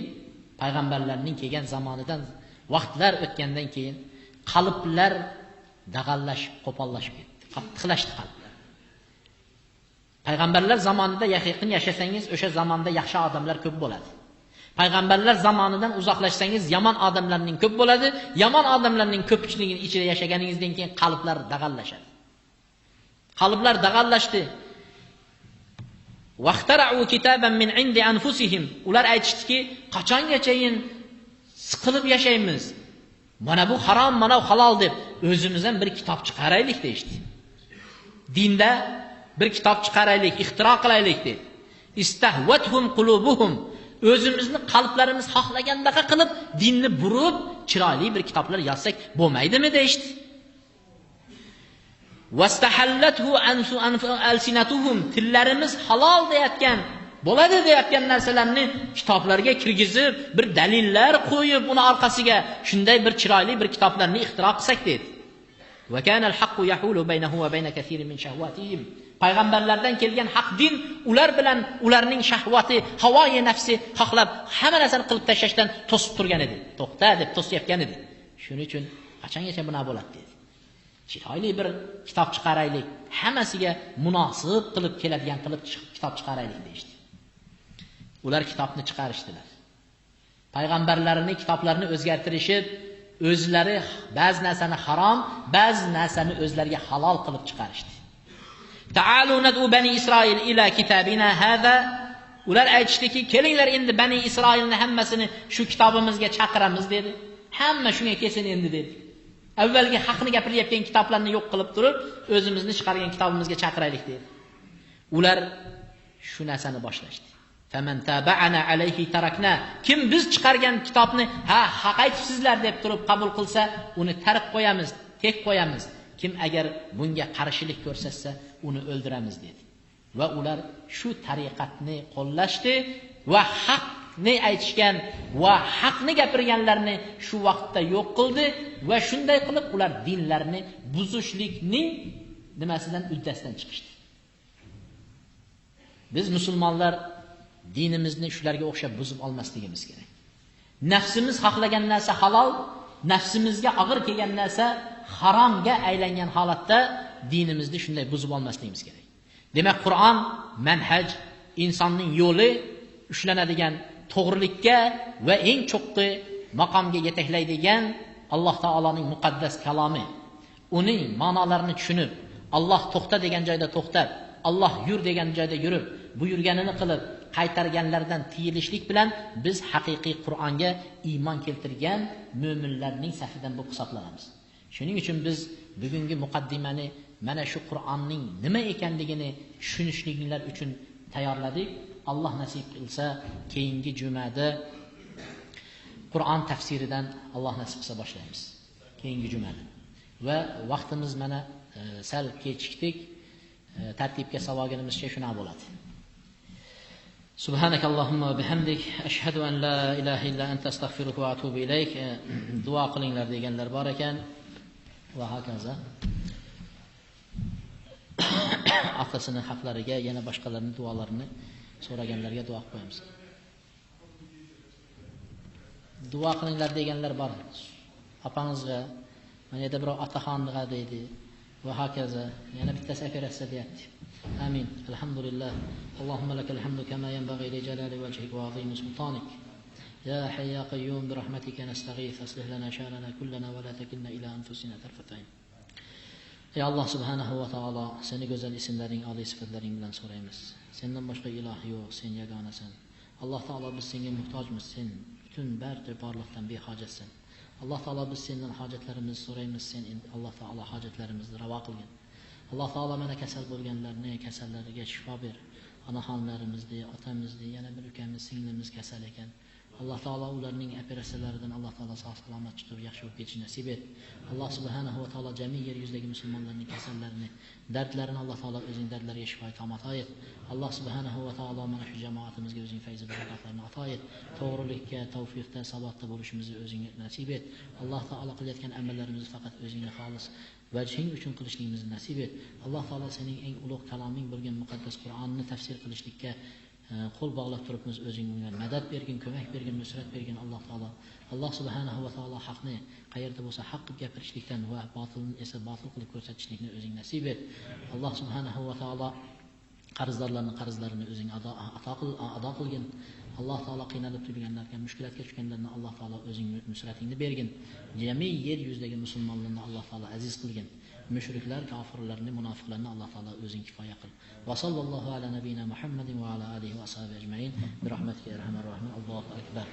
payg'ambarlarning kelgan zamonidan vaqtlar o'tgandan keyin qalblar dag'allashib, qo'pollashib ketdi. Qattiqlashdi qalblar. Payg'ambarlar zamonida yaqin yashasangiz, o'sha zamonda yaxshi odamlar ko'p bo'ladi. Payg'ambarlar zamonidan uzoqlashsangiz, yomon odamlarning ko'p bo'ladi. Yomon odamlarning ko'pchiligini ichida yashaganingizdan keyin qalblar dag'allashadi. Qalblar dag'allashdi. Waqtara'u kitaban min 'indi anfusihim. Ular aytishdiki, qachongachayin siqilib yashaymiz? Mana bu harom, mana bu halol deb o'zimizdan bir kitob chiqaraylik deyishdi. Dinda bir kitob chiqaraylik, ixtiro qilaylik dedi. Istahvathum qulubuhum. O'zimizni qalblarimiz xohlagandaqa qilib dinni burib, chiroyli bir kitoblar yozsak bo'lmaydimi deyishdi. Vastahallathu alsinatuhum, tillarimiz halol deyotgan, bo'ladi deyotgan narsalarni kitoblarga kirgizib, bir dalillar qo'yib, uni orqasiga shunday bir chiroyli bir kitoblarni ixtiro qilsak dedi. Va kanal haqqu yahulu baynahu va bayna kathirin min shahwatihim. Payg'ambarlardan kelgan haq din ular bilan ularning shahvati, havoyi nafsi xohlab hamma narsani qilib tashlashdan to'sib turgan edi. To'xta deb to'sayotgan edi. Shuning uchun qachongacha buna bo'ladi dedi. Chiroyli bir kitob chiqaraylik, hammasiga munosib qilib keladigan qilib kitob chiqaraylik deyishdi. Ular kitobni chiqarishdilar. Payg'ambarlarning kitoblarini o'zgartirishib, o'zlari ba'zi narsani harom, ba'zi narsani o'zlariga halol qilib chiqarishdi. Ta'alu nad'u bani Isroil ila kitabina hada. Ular aytishdiki, kelinglar endi bani Isroilni hammasini shu kitobimizga chaqiramiz dedi. Hamma shunga kelsin endi dedi. Avvalgi haqni gapirayotgan kitoblarni yo'q qilib turib, o'zimizni chiqargan kitobimizga chaqiraylik dedi. Ular shu narsani boshlashdi. Faman taba'ana alayhi tarakna. Kim biz chiqargan kitobni ha, haq aytibsizlar deb turib qabul qilsa, uni tark qo'yamiz, tek qo'yamiz. Kim agar bunga qarshilik ko'rsatsa, uni o'ldiramiz dedi. Va ular shu tariqatni qo'llashdi va haqni aytishgan va haqni gapirganlarni shu vaqtda yo'q qildi va shunday qilib ular dinlarni buzishlikning nimasidan, uddasidan chiqishdi. Biz musulmonlar dinimizni shularga o'xshab buzib olmasligimiz kerak. Nafsimiz xohlagan narsa halol, nafsimizga og'ir kelgan narsa haromga aylangan holatda dinimizni shunday buzib olmasligimiz kerak. Demak, Qur'on manhaj, insonning yo'li, ushlanadigan to'g'rilikka va eng cho'qqi maqomga yetaklaydigan Alloh taoloning muqaddas kalomi. Uning ma'nolarini tushunib, Alloh to'xta degan joyda to'xtab, Alloh yur degan joyda yurib, buyurganini qilib, qaytarganlardan tiyilishlik bilan biz haqiqiy Qur'onga iymon keltirgan mo'minlarning safidan bo'lib hisoblanamiz. Shuning uchun biz bugungi muqaddimani mana shu Qur'onning nima ekanligini tushunishliklar uchun tayyorladik. Alloh nasib qilsa, keyingi jumada Qur'on tafsiridan Alloh nasib qilsa boshlaymiz. Keyingi jumada. Va vaqtimiz mana sal kechikdik. Tartibga solganimizcha shuna bo'ladi. Subhanak Allohumma va bihamdik, ashhadu an la ilaha illa anta astagfiruka va atubu ilayk. Duo qilinglar deganlar bor ekan. Va hokazo. Otasini haqlariga, yana boshqalarning duolarini so'raganlarga duo qilib qo'yamiz. Duo qilinglar deganlar bor. Opangizga, mana yerda birov otaxonga deydi. Va hokazo. Yana bittasi operatsiya deyapti. Amin. Alhamdulillah. Allohumma lakal hamdu kama yanbaghi li jalali wajhika wa azimi sultanik. Ya hayy ya qayyum bi rahmatika nastaghith, aslih lana sha'nana kullana wa la takilna ila anfusina tarfat ayn. Ey Alloh subhanahu va taolo, seni go'zal ismlaring, oliy sifatlaring bilan so'raymiz. Sendan boshqa iloh yo'q, sen yagonasan. Alloh taolo, biz senga muhtojmiz, sen butun barcha borliqdan behojatsan. Alloh taolo, biz sendan hojatlarimizni so'raymiz, sen Alloh taolo hojatlarimizni ravo qilgin. Alloh taolo mana kasal bo'lganlarni kasallariga shifo ber. Onaxonlarimizni, otamizni, yana bir ukamiz, singlimiz kasal ekan. Alloh taolo ularning operatsiyalaridan Alloh taolo sog' salomat chiqib yaxshi bo'lib ketishini nasib et. Alloh subhanahu va taolo jami yer yuzidagi musulmonlarning kasallarini, dardlarini Alloh taolo o'zining dardlariga shifo ato et. Alloh subhanahu va taolo mana shu jamoatimizga o'zining fayz va barakotlarini ato et. To'g'rilikka, tavfiqda, sabotda bo'lishimizni o'zing nasib et. Alloh taolo qilayotgan amallarimizni faqat o'zingga xolis vajhing uchun qilishligimizni nasib et. Alloh taolo sening eng ulug' kaloming bo'lgan muqaddas Qur'onni tafsir qilishlikka qo'l bog'lab turibmiz, o'zing unga madad bergin, ko'mak bergin, nusrat bergin Alloh taolo. Alloh subhanahu va taolo haqni qayerda bo'lsa haq qilib gapirishlikdan va botilni esa botil qilib ko'rsatishlikni o'zing nasib et. Alloh subhanahu va taolo qarzdorlarning qarzlarini o'zing ado qilgin. Alloh taolo qiynalib turganlarga, mushkulatga tushganlarni Alloh taolo o'zing nusratingni bergin. Jami yer yuzidagi musulmonlarni Alloh taolo aziz qilgin. Mushriklar, kofirlarni, munofiqlarni Alloh taolo o'zing kifoya qil. Va sallallohu ala nabiyina Muhammadin va ala alihi va ashabihi ajmain. Bi rahmatika ya arhamar rohimin. Allohu akbar.